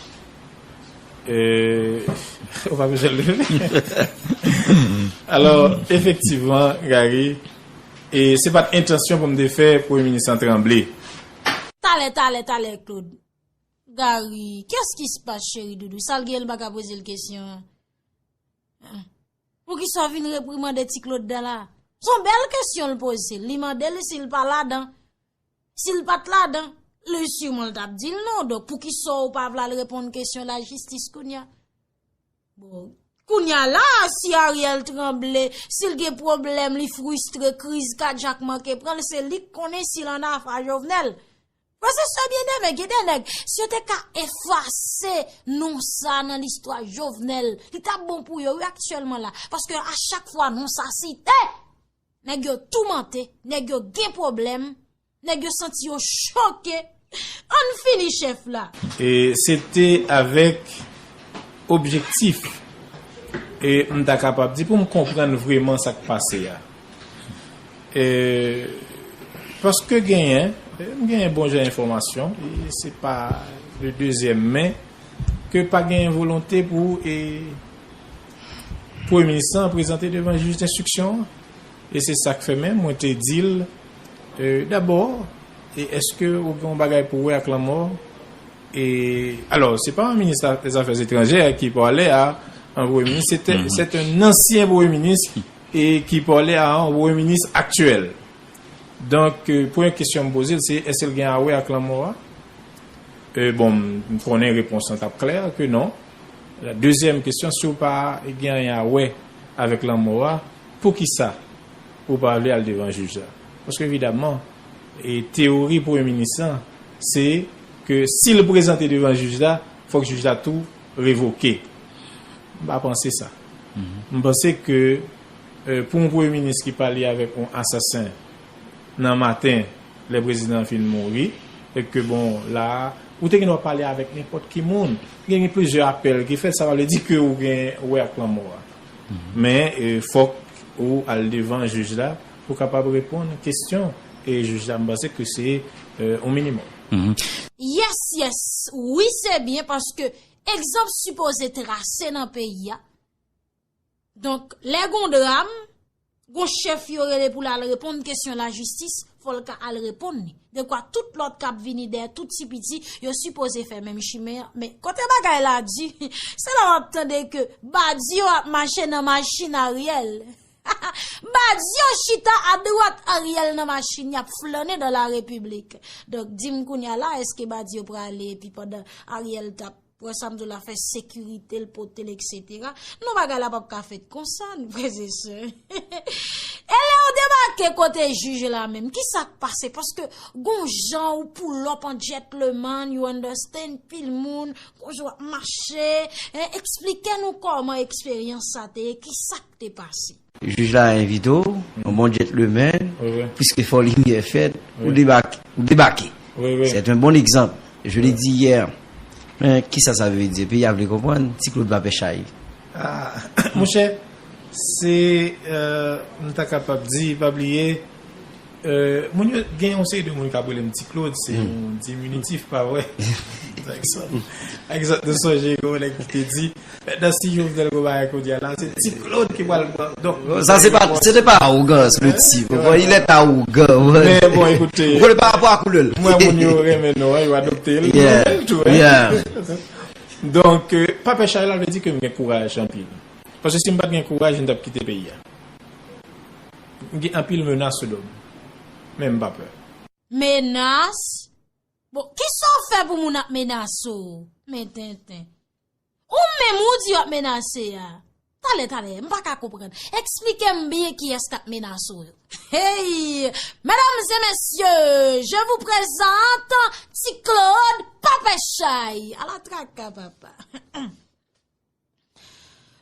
e, ou pa bezwen leve. Alò, efektivman, Gary, e se pa t entansyon pou m te fè premye minis lan tranble. Talè, talè, talè, Claude. Gary, qu'est-ce qui se passe, cheri doudou? Sa l gen, l pa ka poze l kesyon an? Poukisa w vin reprimande ti Claude dan la? Se yon bèl kesyon l poze. Li mande l si l pa ladan. Si l pa t ladan, li siman l t ap di l non. Donk, poukisa w pa vle al reponn kesyon lajistis kounye a? Bon, kounye a la, si Ariel tranble, si l gen pwoblèm, li fristre, kriz kadyak manke pran l, se li k konnen si l annafè a Jovenel. Frè e sè byeneme, gen de nèg, si yo te ka efase non sa nan listwa Jovenel, li t ap bon pou yo, wi, aktyèlman la. Paske a chak fwa non sa site, nèg yo toumante, nèg yo gen pwoblèm, nèg yo santi yo choke. Ann fini, chèf la. E se te avèk objektif, e m ta kapab di, pou m konprann vrèman sa k pase a. E, paske genyen, e, m genyen bon jan enfòmasyon, e se pa de dezyèm men, ke pa genyen volonte pou, e, premye minis lan prezante devan jij denstriksyon an. E se sa k fè menm mwen te di l, e, dabò, e èske ou gen yon bagay pou wè ak lanmò E, alò, se pa yon minis des affaires étrangères ki pale a yon premye minis, se te- se te yon ansyen premye minis e ki pale a yon premye minis aktyèl. Donk, euh, premye kesyon m poze l, se èske l gen a wè ak lanmò a? Euh, bon, m konnen repons lan t ap klè ke non. La dezyèm kesyon, si w pa gen anyen a wè avèk lanmò a, poukisa ou pa vle al devan jij la? Paske evidaman, e teyori premye minis lan, se ke si l prezante devan jij la, fòk jij la tou revoke. M pa panse sa. M panse ke, euh, pou yon premye minis ki pale avèk yon asasen nan maten, lè prezidan an fin mouri, e ke bon, la, ou te gen dwa pale avèk nenpòt ki moun. Gen, gen plizyè apèl ki fèt, sa pa vle di ke ou gen wè ak lanmò a. Men, euh, fòk ou al devan jij la pou kapab reponn kesyon. E jij la, m panse ke se, euh, yon minimòm. Yes, yes, wi se byen paske egzanp sipoze trase nan peyi a. Donk, lè gon dram, gon chèf yo rele pou l al reponn kesyon lajistis, fò l ka al reponn li. Dekwa tout lòt k ap vini dèyè, tout ti piti, yo sipoze fè menm chimen an. Men kote bagay la di, se la w ap tande ke Badio ap mache nan machin Ariel. Badio chita adwat Ariel nan machin, y ap flannen dans la République. Donk, di m kounye a la, èske Badio prale epi pandan Ariel t ap wè sa m di w la fè sekirite l, pote l, etsetera. Non, bagay la p ap ka fèt konsa, frè e sè. E lè yo debake kote jij la menm, ki sa k pase? Paske gon jan ou pull up an gentleman, you understand, pil moun, gon jan w ap mache. Eksplike nou kòman eksperyans sa te ye, ki sa k te pase? Jij la envite w, yon bon gentleman, piske fò limyè fèt, ou debake. Ou debake. C'est un bon exemple. Je l'ai dit hier. Men kisa sa vle di? Peyi a vle konprann, Ti Claude pa pè chay. Ah, monchè, se, euh, m ta kapab di, pa bliye, euh, moun yo, gen yon seri de moun k ap rele m Ti Claude, se yon diminitif, pa vre? Pa egzanp, nou sonje gen yon nèg ki te di, mentnan si Jovenel gon bagay kounye a la, se Ti Claude ki pral pran. Donk, Sa se pa, se te pa awogans, le ti. Bon, il est arrogant. Men bon, ekoute, Ou konnen pa rapò a koulè l. M wè moun yo renmen non an, yo adopte l. Yo renmen l tou, hein. Donk, euh, pa pè chay la vle di ke m gen kouraj anpil. Paske si m pa t gen kouraj, m t ap kite peyi a. M gen anpil menas sou do m. Men m pa pè. Menas? Bon, kisa w fè pou moun ap menase w? Men tenten. Ou menm ou di yo ap menase a. Talè, talè, m pa ka konprann. Eksplike m byen kiyès k ap menase w yo. Hey! Mesdames et messieurs, je vous présente Ti Claude Papechay. Ala traka, papa.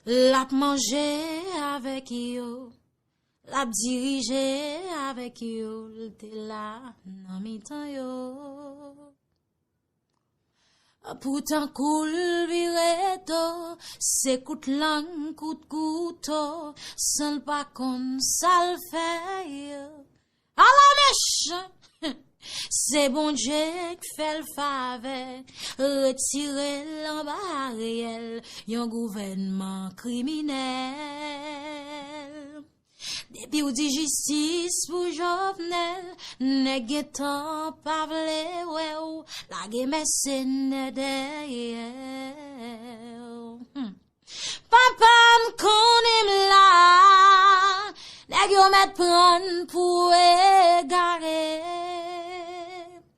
L ap manje avèk yo. L ap dirije avèk yo. L te la nan mitan yo. Poutan kou l vire do, se kout lang, kout kouto, san l pa konn sa l fè yo. Ala mechan! Se Bondye k fè l favè, retire l anba ryèl yon gouvènman kriminèl. Depi w di jistis pou Jovenel, nèg gentan pa vle wè w, lage mèsenè dèyè w. Hmm. Papa m konnen m la, nèg yo mèt pran n pou egare.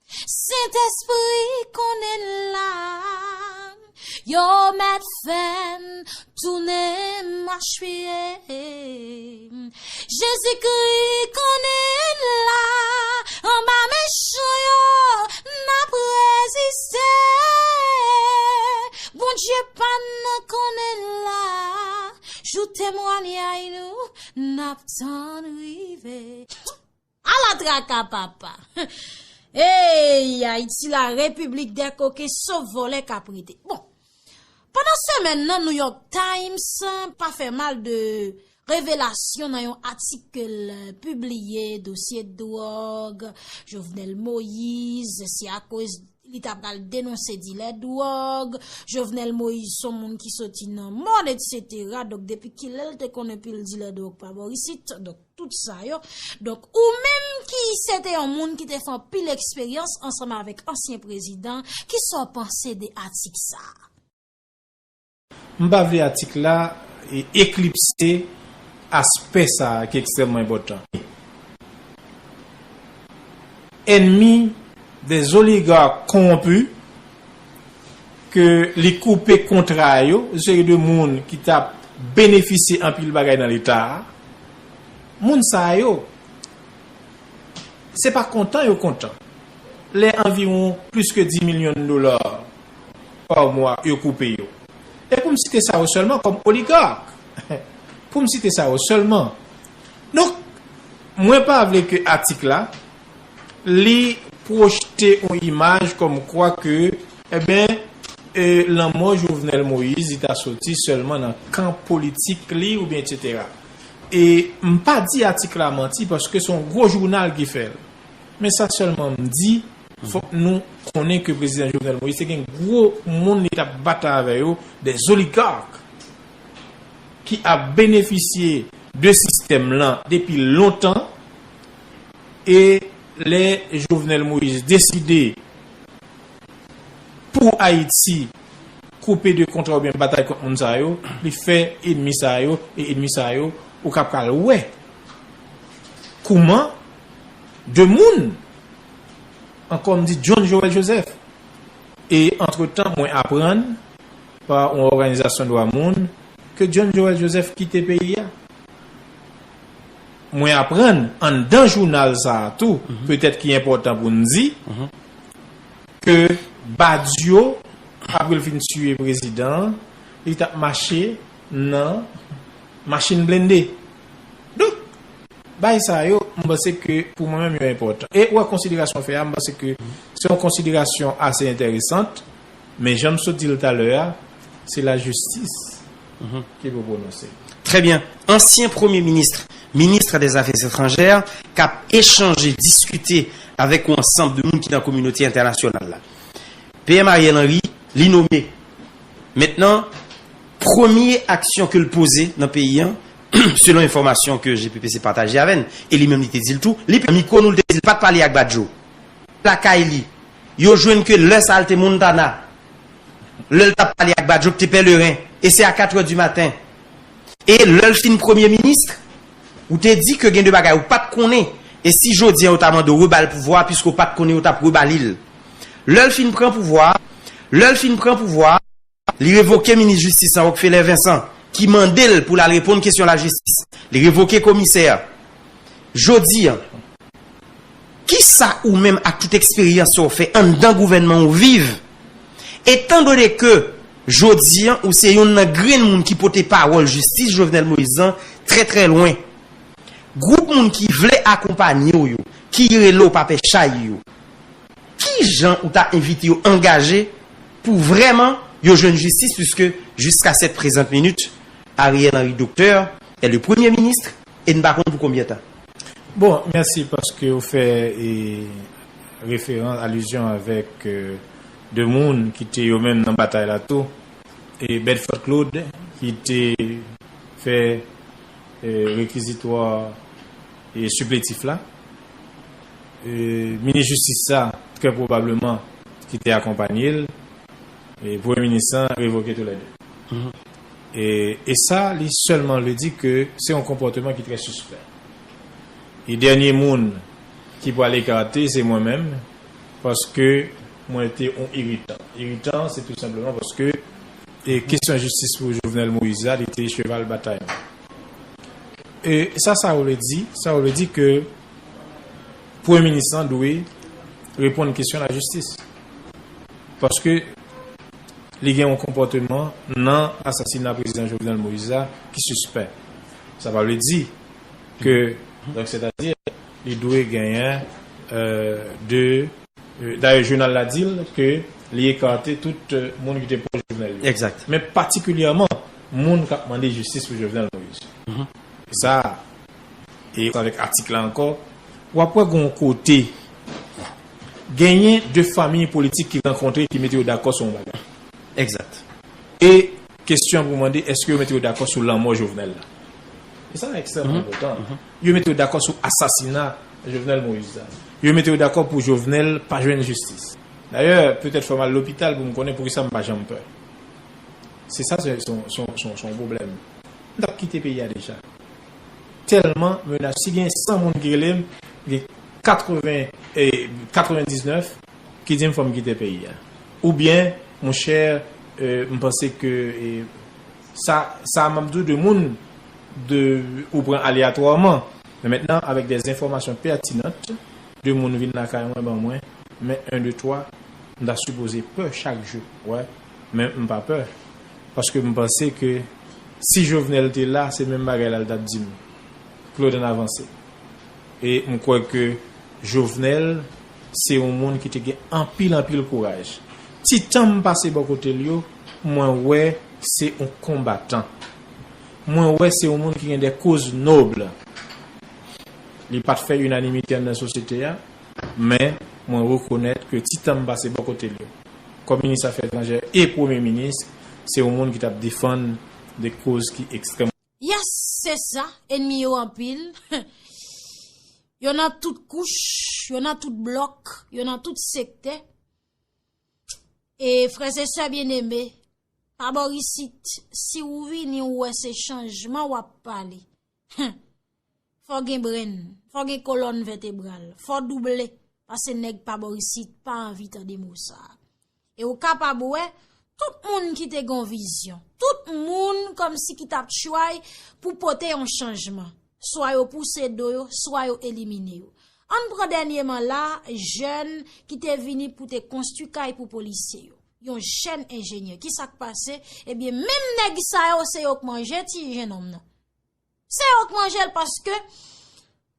Sentespri konnen n la, yo mèt fè n tounen mach pye. Jezikri konnen n la, anba mechan yo n ap reziste. Bondye pa n nan konnen n la, jou temwanyay nou n ap tann rive. Ala traka papa. Ey, Ayiti la repiblik dè koken, sof vòlè k ap rete. Bon, pandan semèn nan, New York Times pa fè mal de revelasyon nan yon atik ke l pibliye, dosye dwòg, Jovenel Moïse, se akoz Li ta pral denonse dilè dwòg. Jovenel Moïse se yon moun ki soti nan mòn, etsetera. Donk, depi kilè l te konnen pil dilè dwòg pa bò isit? Donk, tout sa yo. Donk, ou menm ki se te yon moun ki te fè anpil eksperyans ansanm avèk ansyen prezidan, kisa w panse de atik sa a? M pa vle atik la e, eklipse aspè sa a ki ekstrèmman enpòtan. Ennemis des oligarques corrompus, ke li koupe kontra yo, yon seri de moun ki t ap benefisye anpil bagay nan Leta a, moun sa yo, se pa kontan yo kontan. Lè anviwon plis ke dis milyon dola pa mwa yo koupe yo. E pou m site sa yo sèlman kòm oligak. Pou m site sa yo sèlman. Donk, mwen pa vle ke atik la, li pwojte yon imaj kòmkwa ke, enben, e, lanmò Jovenel Moïse, li ta soti sèlman nan kan politik li, oubyen etsetera. E m pa di atik la manti, paske se yon gwo jounal ki fè l. Men sa sèlman m di, fòk nou konnen ke prezidan Jovenel Moïse te gen gwo moun li t ap batay avè yo, des oligarques, ki ap benefisye de sistèm lan depi lontan, e lè Jovenel Moïse deside pou Ayiti koupe de kontra oubyen batay kont moun sa yo, li fè enmi sa yo, e enmi sa yo, ou ka pral wè kouman de moun, ankò m di John Joël Joseph. E antretan, mwen aprann pa yon òganizasyon dwa moun ke John Joël Joseph kite peyi a. Mwen aprann anndan jounal sa a tou, petèt ki enpòtan pou n di, ke Badio, apre l fin tiye prezidan an, li t ap mache nan machin blende. Donk, bagay sa yo, m panse ke pou mwen menm yo enpòtan. E ou wè konsiderasyon w fè a, m panse ke se yon konsiderasyon ase enteresan, men jan m sot di l talè a, se lajistis ki pou pwononse. Très bien. Ansyen premye minis, ministre des Affaires étrangères, k ap echanje, diskite avèk yon ansanm de moun ki nan kominote entènasyonal la. P M Ariel Henry, li nome. Mentnan, premye aksyon ke l poze nan peyi an, selon enfòmasyon ke G P P C pataje avè n, e li menm li te di l tou, li pran mikwo nou, l te di l pa t pale ak Badio. Lakay li, yo jwenn ke lè sa a l te Montana, lè l t ap pale ak Badio k te Pèleren, e se a katrè di maten. E lè l fin premye minis, ou te di ke gen de bagay ou pa t konnen, e si jodi an yo ta mande w reba l pouvwa a, piske w pa t konnen yo t ap reba li l. Lè l fin pran pouvwa a, lè l fin pran pouvwa a, li revoke minis jistis lan, Rockfeller Vincent, ki mande l pou l al reponn kesyon lajistis. Li revoke komisè a. Jodi an, kisa ou menm ak tout eksperyans sa w fè anndan gouvènman w viv, etandone ke jodi an ou se yonn nan grenn moun ki pote pawòl jistis Jovenel Moïse lan trè trè lwen. Gwoup moun ki vle akonpanye w yo, ki rele w pa pè chay yo, kijan ou ta envite yo angaje pou vrèman yo jwenn jistis, puiske jusqu'à cette présente minute, Ariel Henry Docteur est le premier ministre e n pa konn pou konbyen tan. Bon, mèsi paske ou fè e, referans, alizyon avèk e, de moun ki te yo menm nan batay la tou. E Bedford Claude ki te fè e, rekizitwa e, sipletif la. E, minis jistis sa, trè pwobableman, ki te akonpanye l, e premye minis lan revoke toulède. E, e sa, li sèlman vle di ke se yon konpòteman ki trè sispè. E dènye moun ki pral ekate, se mwen menm, paske mwen te yon iritan. Iritan, se tou senpleman paske e kesyon jistis pou Jovenel Moïse la, li te cheval batay mwen. E sa, sa vle di, sa vle di ke premye minis lan dwe reponn kesyon lajistis. Paske li gen yon konpòteman nan asasina prezidan Jovenel Moïse la ki sispè. Sa pa vle di ke, donk, sètadi, li dwe genyen e, de e, dayè, jounal la di l ke li ekate tout e, moun ki te pwòch Jovenel yo. Exact. Men patikilyèman, moun k ap mande jistis pou Jovenel Moïse. E sa, e avèk atik la ankò, w ap wè gon kote Genyen de fanmi politik ki rankontre, ki mete yo dakò sou yon bagay. Egzat. E kesyon pou mande, èske yo mete yo dakò sou lanmò Jovenel la? E sa ekstrèmman enpòtan. Yo mete yo dakò sou asasina Jovenel Moïse la. Yo mete yo dakò pou Jovenel pa jwenn jistis. Dayè, petèt fò m al lopital pou m konnen poukisa m pa janm pè. Se sa, se, se, se, se, se yon pwoblèm. M t ap kite peyi a deja. Tèlman menas, si gen san moun ki rele m, gen katreven, eh, katrevendiznèf ki di m fò m kite peyi a. Oubyen, monchè, eh, m panse ke, eh, sa, sa m ap di w de moun de, ou pran alyatwèman. Men mentnan, avèk de enfòmasyon pètinant, de moun vin lakay mwen, ban mwen, men en, de, twa, m ta sipoze pè chak jou, wè, men m pa pè. Paske m panse ke si Jovenel te la, se menm bagay la l t ap di m. Claude, ann avanse. E m kwè ke Jovenel se yon moun ki te gen anpil, anpil kouraj. Ti tan m pase bò kote l yo, mwen wè se yon konbatan. Mwen wè se yon moun ki gen de koz nòb. Li pa t fè inanimite anndan sosyete a, men mwen rekonèt ke ti tan m pase bò kote l yo, kòm minis afè etranjè e premye minis, se yon moun ki t ap defann de koz ki ekstrèm. Yes, se sa, ènmi yo anpil. Yo nan tout kouch, yo nan tout blòk, yo nan tout sektè. E frè e sè byeneme, pa bò isit, si w vini, w wè se chanjman w ap pale. Fò gen brenn, fò gen kolòn vètebral, fò double, paske nèg pa bò isit pa anvi tande mo sa a. E w kapab wè, tout moun ki te gen yon vizyon, tout moun kòmsi ki t ap try pou pote yon chanjman, swa yo pouse do yo, swa yo elimine yo. Ann pran dènyeman la, jèn ki te vini pou te konstwi kay pou polisye yo. Yon jèn enjenyè. Kisa k pase? Ebyen, menm nèg sa yo, se yo k manje ti jennonm nan. Se yo k manje l paske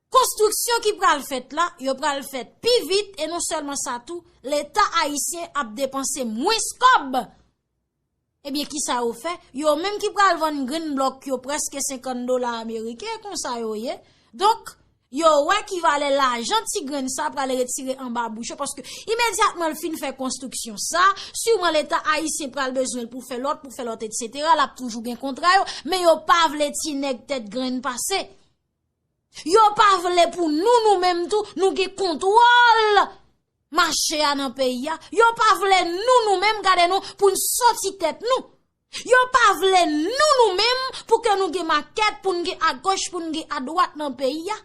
konstriksyon ki pral fèt la, yo pral fèt pi vit e non sèlman sa tou, Leta ayisyen ap depanse mwens kòb. Ebyen, kisa yo fè? Yo menm ki pral vann grenn blòk yo prèske senkant dola ameriken, konsa yo ye. Donk, yo wè ki valè lajan ti grenn sa pral retire anba bouch yo, paske imedyatman l fin fè konstriksyon sa, siman Leta ayisyen pral bezwen l pou fè lòt, pou fè lòt, etsetera, l ap toujou gen kontra yo, men yo pa vle ti nèg tèt grenn pase. Yo pa vle pou nou, nou menm tou, nou gen kontwòl mache a nan peyi a. Yo pa vle nou, nou menm, gade nou, pou n soti tèt nou. Yo pa vle nou, nou menm, pou ke nou gen makèt, pou n gen agoch, pou n gen adwat nan peyi a.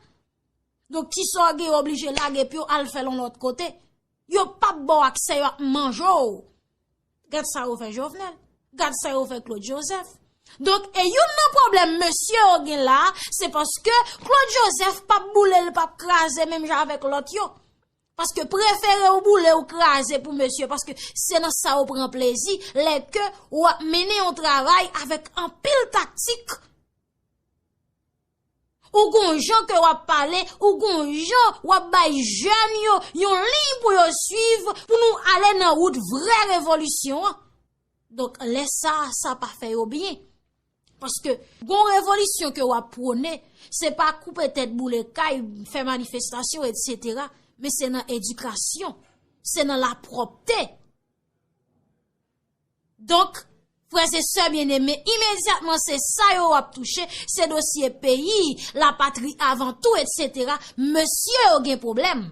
Donk, ti sa w gen, yo oblije lage pye w al fè l yon lòt kote. Yo p ap ba w aksè, yo ap manje w. Gad sa yo fè Jovenel. Gad sa yo fè Claude Joseph. Donk, e youn nan pwoblèm mesye yo gen la, se paske Claude Joseph p ap boule, l p ap kraze menm jan avèk lòt yo. Paske prefere w boule, w kraze pou mesye, paske se nan sa yo pran plezi, lè ke w ap mennen yon travay avèk anpil taktik. Ou gon jan ke w ap pale, ou gon jan w ap bay jèn yo yon liy pou yo swiv, pou nou ale nan wout vrè revolisyon an. Donk, lè sa, sa pa fè yo byen. Paske gon revolisyon ke w ap pwone, se pa koupe tèt, boule kay, fè manifestasyon, etsetera, men se nan edikasyon, se nan lapwòpte. Donk, frè e sè byeneme, imedyatman se sa yo ap touche, se dosye peyi, lapatri avan tou, etsetera. Mesye yo gen pwoblèm.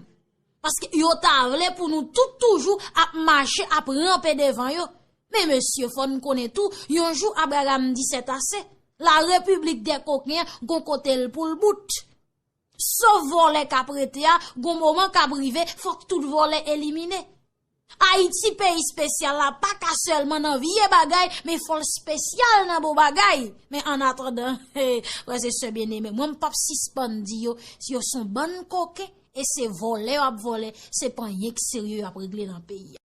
Paske yo ta vle pou nou tout toujou ap mache, ap ranpe devan yo. Men mesye, fò n konnen tou, yon jou Abraram di sètase. La République des Coquins gon kote l pou l bout. Sof vòlè k ap rete a, gon moman k ap rive, fòk tout vòlè elimine. Ayiti, peyi espesyal la, pa ka sèlman nan vye bagay, men fò l espesyal nan bon bagay. Men annatandan, frè e sè byeneme, mwen m p ap sispann di yo, yo se yon bann koken, e se vòlè yo ap vòlè, se pa anyen k serye y ap regle nan peyi a.